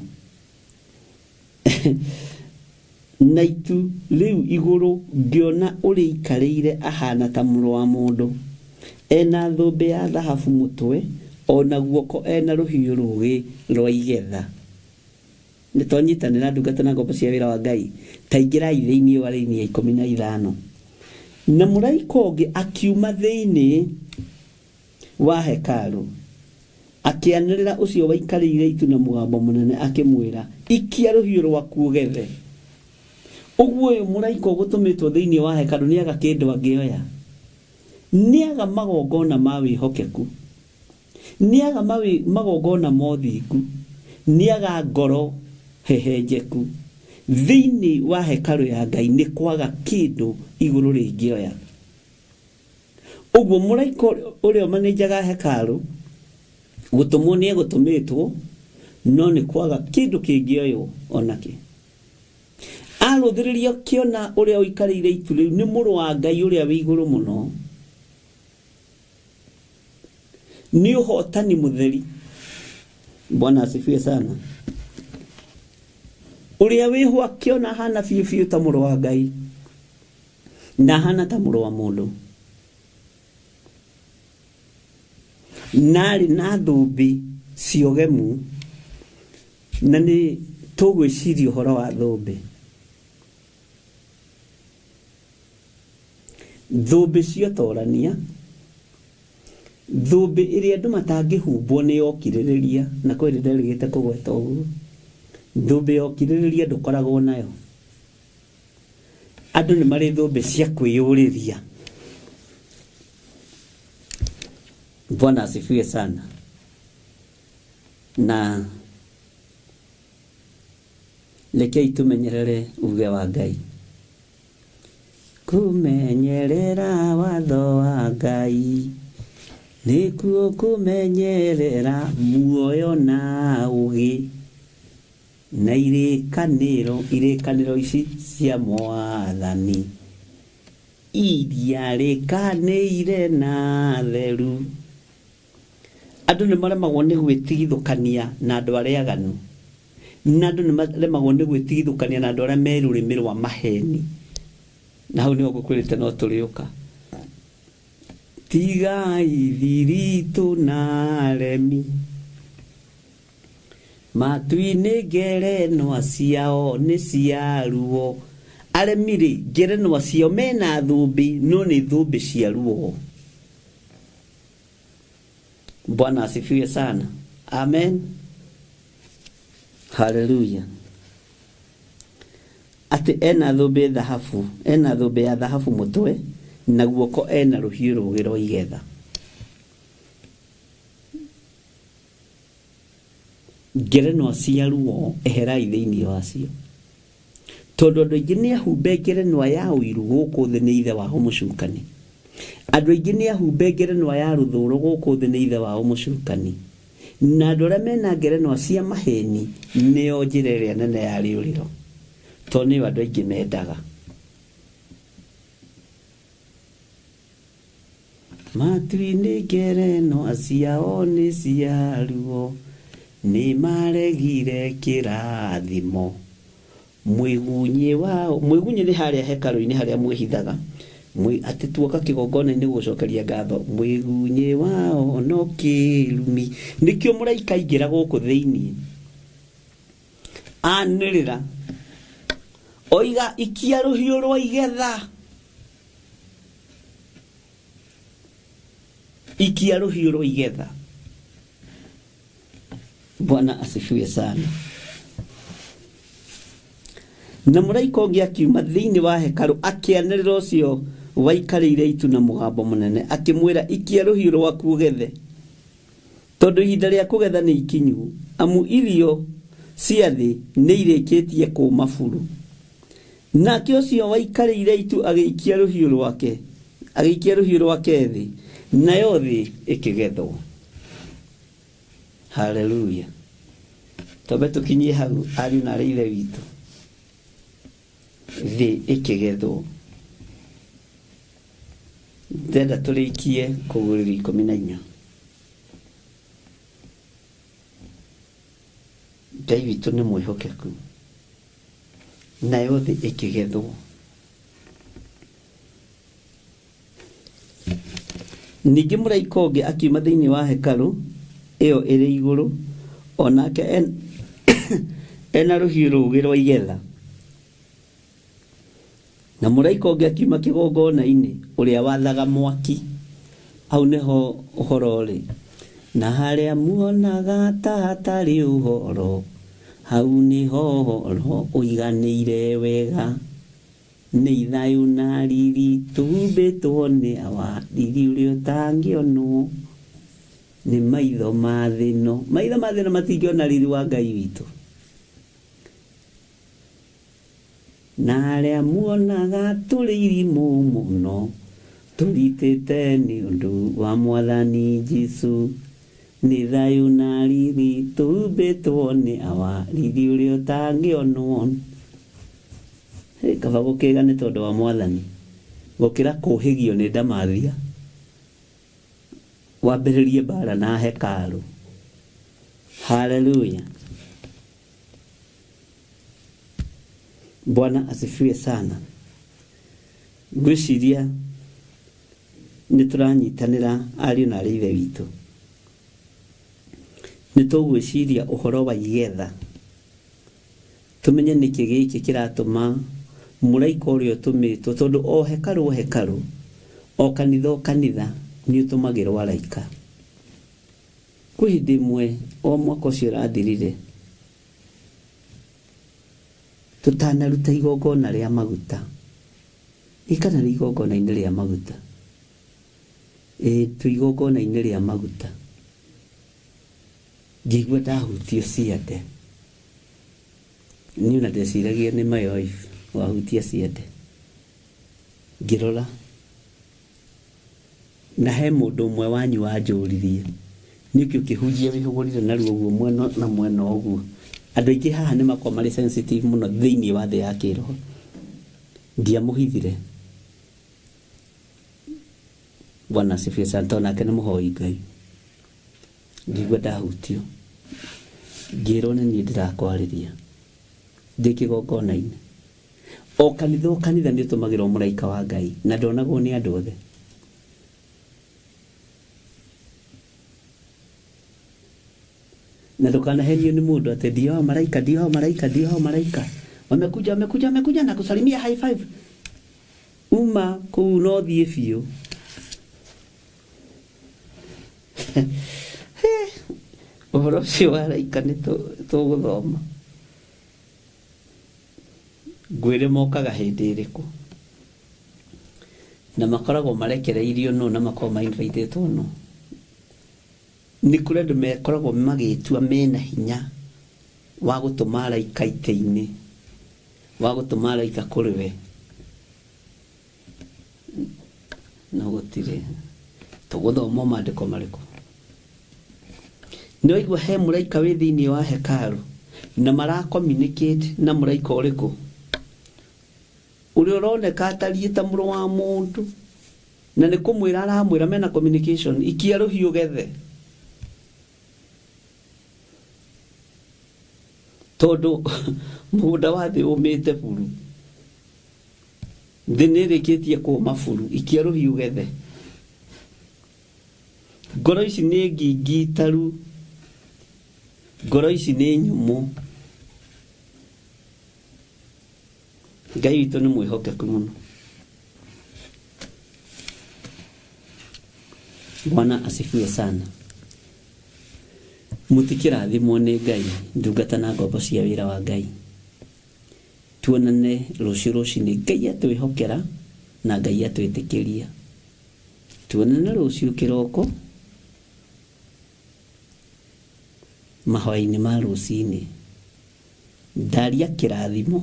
Na itu rĩu igũrũ ngĩona ũrĩa aikarĩire ahana ta mũrũ wa mũndũ, ena thũmbĩ ya thahabu mũtwe, ona guoko ena rũhiũ rũũgĩ rwa igetha. Nĩ twanyitanĩra ndungata na ngombo cia wĩra wa Ngai, ta ingĩrai thĩinĩ wa raini ya 15. Na mũraika ũngĩ akiuma thĩinĩ wa hekarũ, akĩanĩrĩra ũcio waikarĩire itu na mũgambo mũnene akĩmwĩra, ikia rũhiũ rwaku ũgethe. Ũguo ũyũ mũraika ũgũtũmĩtwo thĩinĩ wa hekarũ nĩaga kĩndũ angĩoya, nĩaga magongona ma wĩhokeku, nĩaga magongona ma ũthingu, nĩaga ngoro hehenjeku. Thĩinĩ wa hekarũ ya Ngai nĩ kwaga kĩndũ igũrũ rĩngĩoya. Ũguo mũraika ũrĩa ũmanĩnjaga hekarũ gũtũmwo nĩ egũtũmĩtwo, no nĩ kwaga kĩndũ kĩngĩoywo onakĩ. Arũthĩrĩria kĩona ũrĩa ũikarĩire itu rĩu nĩ mũrũ wa Ngai ũrĩa wĩ igũrũ mũno, nĩ ũhotani mũtheri. Bwana asifiwe sana. Ũrĩa wĩho akĩona ahana biũ biũ ta mũrũ wa Ngai, na ahana ta mũrũ wa mũndũ, na arĩ na thũmbĩ ciogemu, na nĩ tũgwĩciria ũhoro wa thũmbĩ. Thũmbĩ ciotorania, thũmbĩ ĩrĩa andũ matangĩhumbwo nĩ yokirĩrĩria, na kwĩ nderĩgĩte kũgweta ũguo. Thũmbĩ yokirĩrĩria ndũkoragwo nayo. Andũ nĩ marĩ thũmbĩ cia kwĩyũrĩria. Bwana asifiwe sana. Na rekei tũmenyerere uge wa Ngai. Kũmenyerera watho wa Ngai nĩkuo kũmenyerera muoyo na ũgĩ, na irĩkanĩro, irĩkanĩro ici cia mwathani iria rĩkanĩire na theru. Andũ nĩ maremagwo nĩ gwĩtigithũkania na andũ arĩa aganu, na andũ nĩ maremagwo nĩ gwĩtigithũkania na andũ arĩa me rũrĩmĩ rwa maheni. Na hau nĩho ngũkwĩrĩte no tũrĩũka. Tigai thiritũ na aremi, matu-inĩ ngerenwa ciao nĩ cia ruo. Aremi rĩ, ngerenwa ciao mena thũmbĩ, no nĩ thũmbĩ cia ruo. Bwana asifiwe sana. Amen. Haleluya. Atĩ ena thũmbĩ thahabu, ena thũmbĩ ya thahabu mũtwe, na guoko ena rũhiũ rũũgĩ rwa igetha. Ngerenwa cia ruo eherai thĩinĩ wacio, tondũ andũ aingĩ nĩ ahumbe ngerenwa ya ũiru gũkũ thĩ nĩ ithe wao mũcukani. Andũ aingĩ nĩ ahumbe ngerenwa ya rũthũũro gũkũ thĩ nĩ ithe wao mũcukani. Na andũ arĩa mena ngerenwa cia maheni nĩo njĩra ĩrĩa nene ya rĩũrĩro, tondũ nĩyo andũ aingĩ mendaga. Matu-inĩ ngerenwa ciao nĩ cia ruo, nĩ maregire kĩrathimo. Mwĩgunyĩ wao, mwĩgunyĩ nĩ harĩa hekarũ-inĩ harĩa mwĩhithaga, atĩ tuoka kĩgongona-inĩ gũcokeria ngatho, mwĩgunyĩ wao no kĩrumi. Nĩkĩo mũraika aingĩra gũkũ thĩinĩ, anĩrĩra oiga ikia rũhiũ rwa igetha, ikia rũhiũ rwa igetha. Bwana asifiwe sana. Na mũraika ũngĩ akiuma thĩinĩ wa hekarũ akĩanĩrĩra ũcio waikarĩire itu na mũgambo mũnene akĩmwĩra, ikia rũhiũ rwaku ũgethe, tondũ ihinda rĩa kũgetha nĩ ikinyu, amu irio cia thĩ nĩ irĩkĩtie kũũma buru. Nake ũcio waikarĩire itu agĩikia rũhiũ rwake, agĩikia rũhiũ rwake thĩ, nayo thĩ ĩkĩgethwo. Haleluya. Twambe tũkinyie hau ariũ na arĩ ithe witũ. Thĩ ĩkĩgethwo. Ndĩrenda tũrĩkie kũgũrĩrio 14. Ngai witũ nĩ mwĩhokeku. Nayo thĩ ĩkĩgethwo. Ningĩ mũraika ũngĩ akiuma thĩinĩ wa hekarũ ĩyo ĩrĩ igũrũ, o nake ena rũhiũ rũũgĩ rwa igetha. Na mũraika ũngĩ akiuma kĩgongona-inĩ ũrĩa wathaga mwaki. Hau nĩho ũhoro ũrĩ. Na harĩa muonaga ta hatarĩ ũhoro, hau nĩho ũhoro ũiganĩire wega. Nĩ ithayũ na riri tũhumbĩtwo nĩ awa, riri ũrĩa ũtangĩonwo nĩ maitho ma thĩ ĩno. Maitho ma thĩ ĩno matingĩona riri wa Ngai witũ. Na arĩa muonaga tũrĩ irimũ mũno, tũritĩte nĩ ũndũ wa Mwathani Jesũ. Nĩ thayũ na riri tũhumbĩtwo nĩ awa, riri ũrĩa ũtangĩonwo. Kaba gũkĩga nĩ tondũ wa Mwathani, gũkĩra kũhĩgio nĩ ndamathia, wambĩrĩrie mbara na hekarũ. Haleluya. Bwana asifiwe sana. Ngwĩciria nĩ tũranyitanĩra ariũ na arĩ ithe witũ. Nĩ tũgwĩciria ũhoro wa igetha, tũmenye nĩkĩ gĩkĩ kĩratũma mũraika ũrĩa ũtũmĩtwo, tondũ o hekarũ o hekarũ, o kanitha o kanitha nĩ ũtũmagĩrwo araika. Kwĩ hĩndĩ ĩmwe o mwaka ũcio ũrathirire, tũtanaruta igongona rĩa maguta, ĩ kana nĩ igongona-inĩ rĩa maguta, ĩ twĩ igongona-inĩ rĩa maguta, ngĩigua ndahutio ciande. Niĩ ona ndeciragia nĩ my wife wahutia ciande. Ngĩrora na he mũndũ ũmwe wanyu wanjũririe, nĩkĩ ũkĩhunjia wĩhũgũrire narua ũguo mwena na mwena ũguo. Andũ aingĩ haha nĩ makoragwo marĩ sensitive mũno thĩinĩ wa thĩ ya kĩroho. Ndiamũhithire. Bwana asifiwe sana, tondũ nake nĩ mũhoi Ngai. Ngĩigua ndahutio, ngĩrwo nĩ niĩ ndĩrakwarĩria ndĩ kĩgongona-inĩ. O kanitha o kanitha nĩ ũtũmagĩrwo mũraika wa Ngai, na ndonagwo nĩ andũ othe. Na ndũkanahenio nĩ mũndũ atĩ ndio hao maraika, ndio hao maraika, ndio hao maraika wamekuja, wamekuja, wamekuja na kusalimia high five. Uma kũu no thiĩ biũ. Ũhoro ũcio wa araika nĩ tũgũthoma. Ngwĩre mokaga hĩndĩ ĩrĩkũ, na makoragwo marekereirio nũ, na makoragwo ma-invitĩtwo nũ. Nĩ kũrĩ andũ makoragwo magĩtua mena hinya wa gũtũma araika itĩ-inĩ, wa gũtũma araika kũrĩ we. No gũtirĩ. Tũgũthoma maandĩko marĩkũ? Nĩ waigua he mũraika wĩ thĩinĩ wa hekarũ, na mara communicate na mũraika ũrĩkũ? Ũrĩa ũroneka atariĩ ta mũrũ wa mũndũ, na nĩ kũmwĩra aramwĩra mena communication, ikia rũhiũ gethe. Tondũ mũgũnda wa thĩ ũmĩte buru, thĩ nĩ ĩrĩkĩtie kũũma buru, ikia rũhiũ gethe. Ngoro ici nĩ ngingitaru, ngoro ici nĩ nyũmũ. Ngai witũ nĩ mwĩhokeku mũno. Bwana asifiwe sana. Mũtikĩrathimwo nĩ Ngai, ndungata na ngombo cia wĩra wa Ngai. Tuonane rũciũ rũcinĩ, Ngai atwĩhokera na Ngai atwĩtĩkĩria. Tuonane rũciũ kĩroko mahoya-inĩ ma rũcinĩ. Ndaria kĩrathimo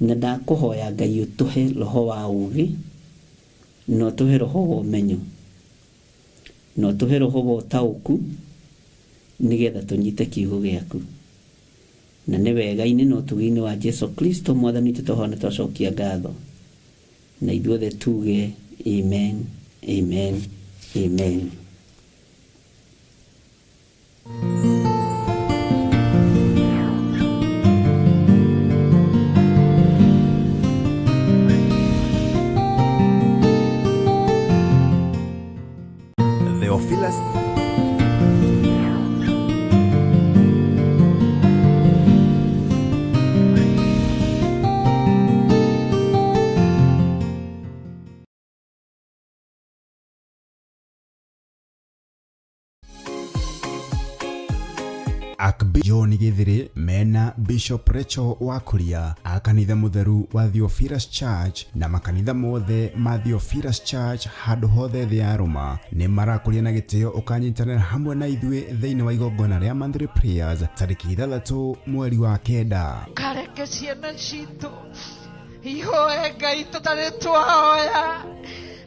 na ndakũhoya Ngai ũtũhe roho wa ũũgĩ na ũtũhe roho wa ũmenyo na ũtũhe roho wa ũtaũku nĩgetha tũnyite kiugo gĩaku. Na nĩ wega-inĩ na ũtugi-inĩ wa Jesu Kristo mwathani witũ twahoya na twacokia ngatho. Na ithuothe tuge amen, amen, amen. Theophilus Akbi John Githiri mena Bishop Rachel Wakuria a kanitha mutheru wa Theophilus Church na makanitha mothe ma Theophilus Church handũ hothe thĩ ya Roma nĩ marakũria na gĩtĩo ũkanyitanĩra hamwe na ithuĩ thĩinĩ wa igongona rĩa monthly prayers tarĩki 6 mweri wa 9. Kareke ciana citũ ihoe Ngai tũtarĩ twahoya,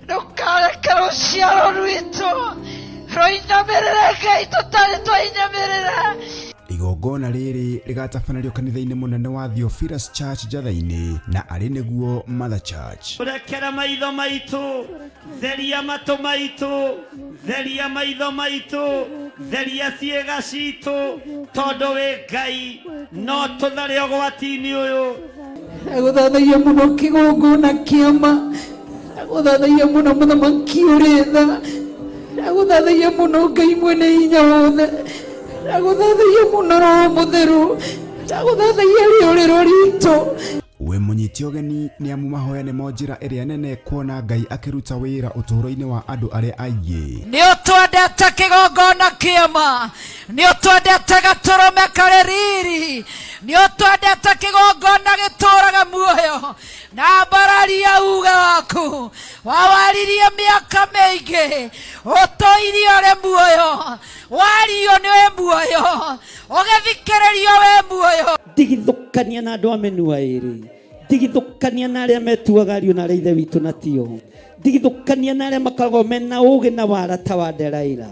ndũkareke rũciaro rwitũ rũinamĩrĩre Ngai tũtarĩ twainamĩrĩra. Igongona rĩrĩ rĩgatabanĩrio kanitha-inĩ mũnene wa Theophilus Church Njatha-inĩ na arĩ nĩguo Mother Church. Rekera maitho maitũ, theria matũ maitũ, theria maitho maitũ, theria ciĩga citũ, tondũ wĩ Ngai no tũthare ũgwati-inĩ ũyũ. Ndagũthathaia mũno kĩgongona kĩama, ndagũthathaia mũno mũthamaki ũrĩ tha, ndagũthathaia mũno Ngai mwene hinya wothe, ndagũthathaia mũno Roho Mũtheru, ndagũthathaia rĩũrĩro ritũ. Wĩ mũnyite ũgeni nĩ amu mahoya nĩmo njĩra ĩrĩa nene kuona Ngai akĩruta wĩra ũtũũro-inĩ wa andũ arĩa aingĩ. Nĩ ũtwendete kĩgongona kĩama, nĩ ũtwendete gatũrũme karĩ riri, nĩ ũtwendete kĩgongona gĩtũũraga muoyo, na mbararia uge waku wawaririe mĩaka mĩingĩ, ũtũirie ũrĩ muoyo, wario nĩ wĩ muoyo, ũgĩthikĩrĩrio wĩ muoyo. Ndigithũkania na andũ a mĩnua ĩrĩ, ndigithũkania na arĩa metuaga ariũ na arĩa ithe witũ na tio, ndigithũkania na arĩa makoragwo mena ũũgĩ na wara ta wa Delaila.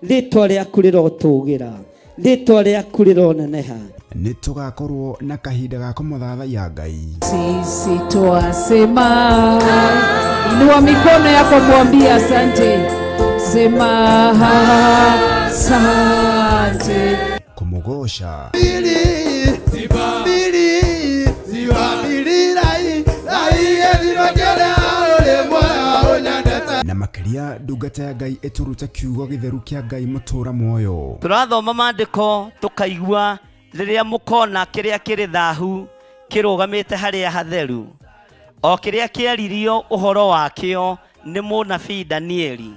Rĩtwa rĩaku rĩrotũgĩra, rĩtwa rĩaku rĩroneneha. Nĩ tũgakorwo na kahinda ga kũmũthathaiya Ngai. Sisi twasema, inua mikono yako mwambie asante, sema asante. Kũmũgoca. Na makĩria ndungata ya Ngai ĩtũrute kiugo gĩtheru kĩa Ngai mũtũra muoyo. Tũrathoma maandĩko tũkaigua rĩrĩa mũkona kĩrĩa kĩrĩ thahu kĩrũgamĩte harĩa hatheru, o kĩrĩa kĩaririo ũhoro wakĩo nĩ mũnabii Danieli.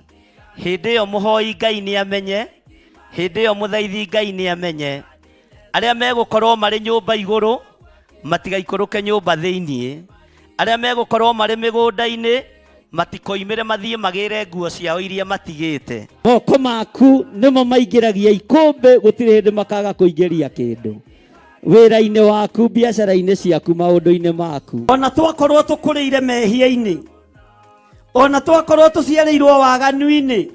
Hĩndĩ ĩyo mũhoi Ngai nĩamenye, hĩndĩ ĩyo mũthaithi Ngai nĩamenye. Arĩa megũkorwo marĩ nyũmba igũrũ matigaikũrũke nyũmba thĩiniĩ, arĩa megũkorwo marĩ mĩgũnda-inĩ matikoimĩre mathiĩ magĩre nguo ciao iria matigĩte. Moko maku nĩmo maingĩragia ikũmbĩ, gũtirĩ hĩndĩ makaga kũingĩria kĩndũ wĩra-inĩ waku, biacara-inĩ ciaku, maũndũ-inĩ maku. Ona twakorwo tũkũrĩire mehia-inĩ, ona twakorwo tũciarĩirwo waganu-inĩ,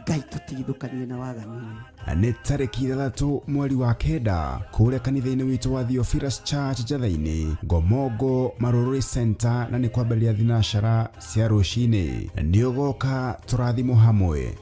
Ngai tũtigithũkanie na waganu. Nĩ tarĩki 6 mweri wa 9 kũrĩa kanitha-inĩ witũ wa Theophilus Church Njatha-inĩ, Ngomongo Marũrũri Center, na nĩ kwambĩrĩria thinacara cia rũcinĩ. Nĩ ũgoka tũrathimwo hamwe.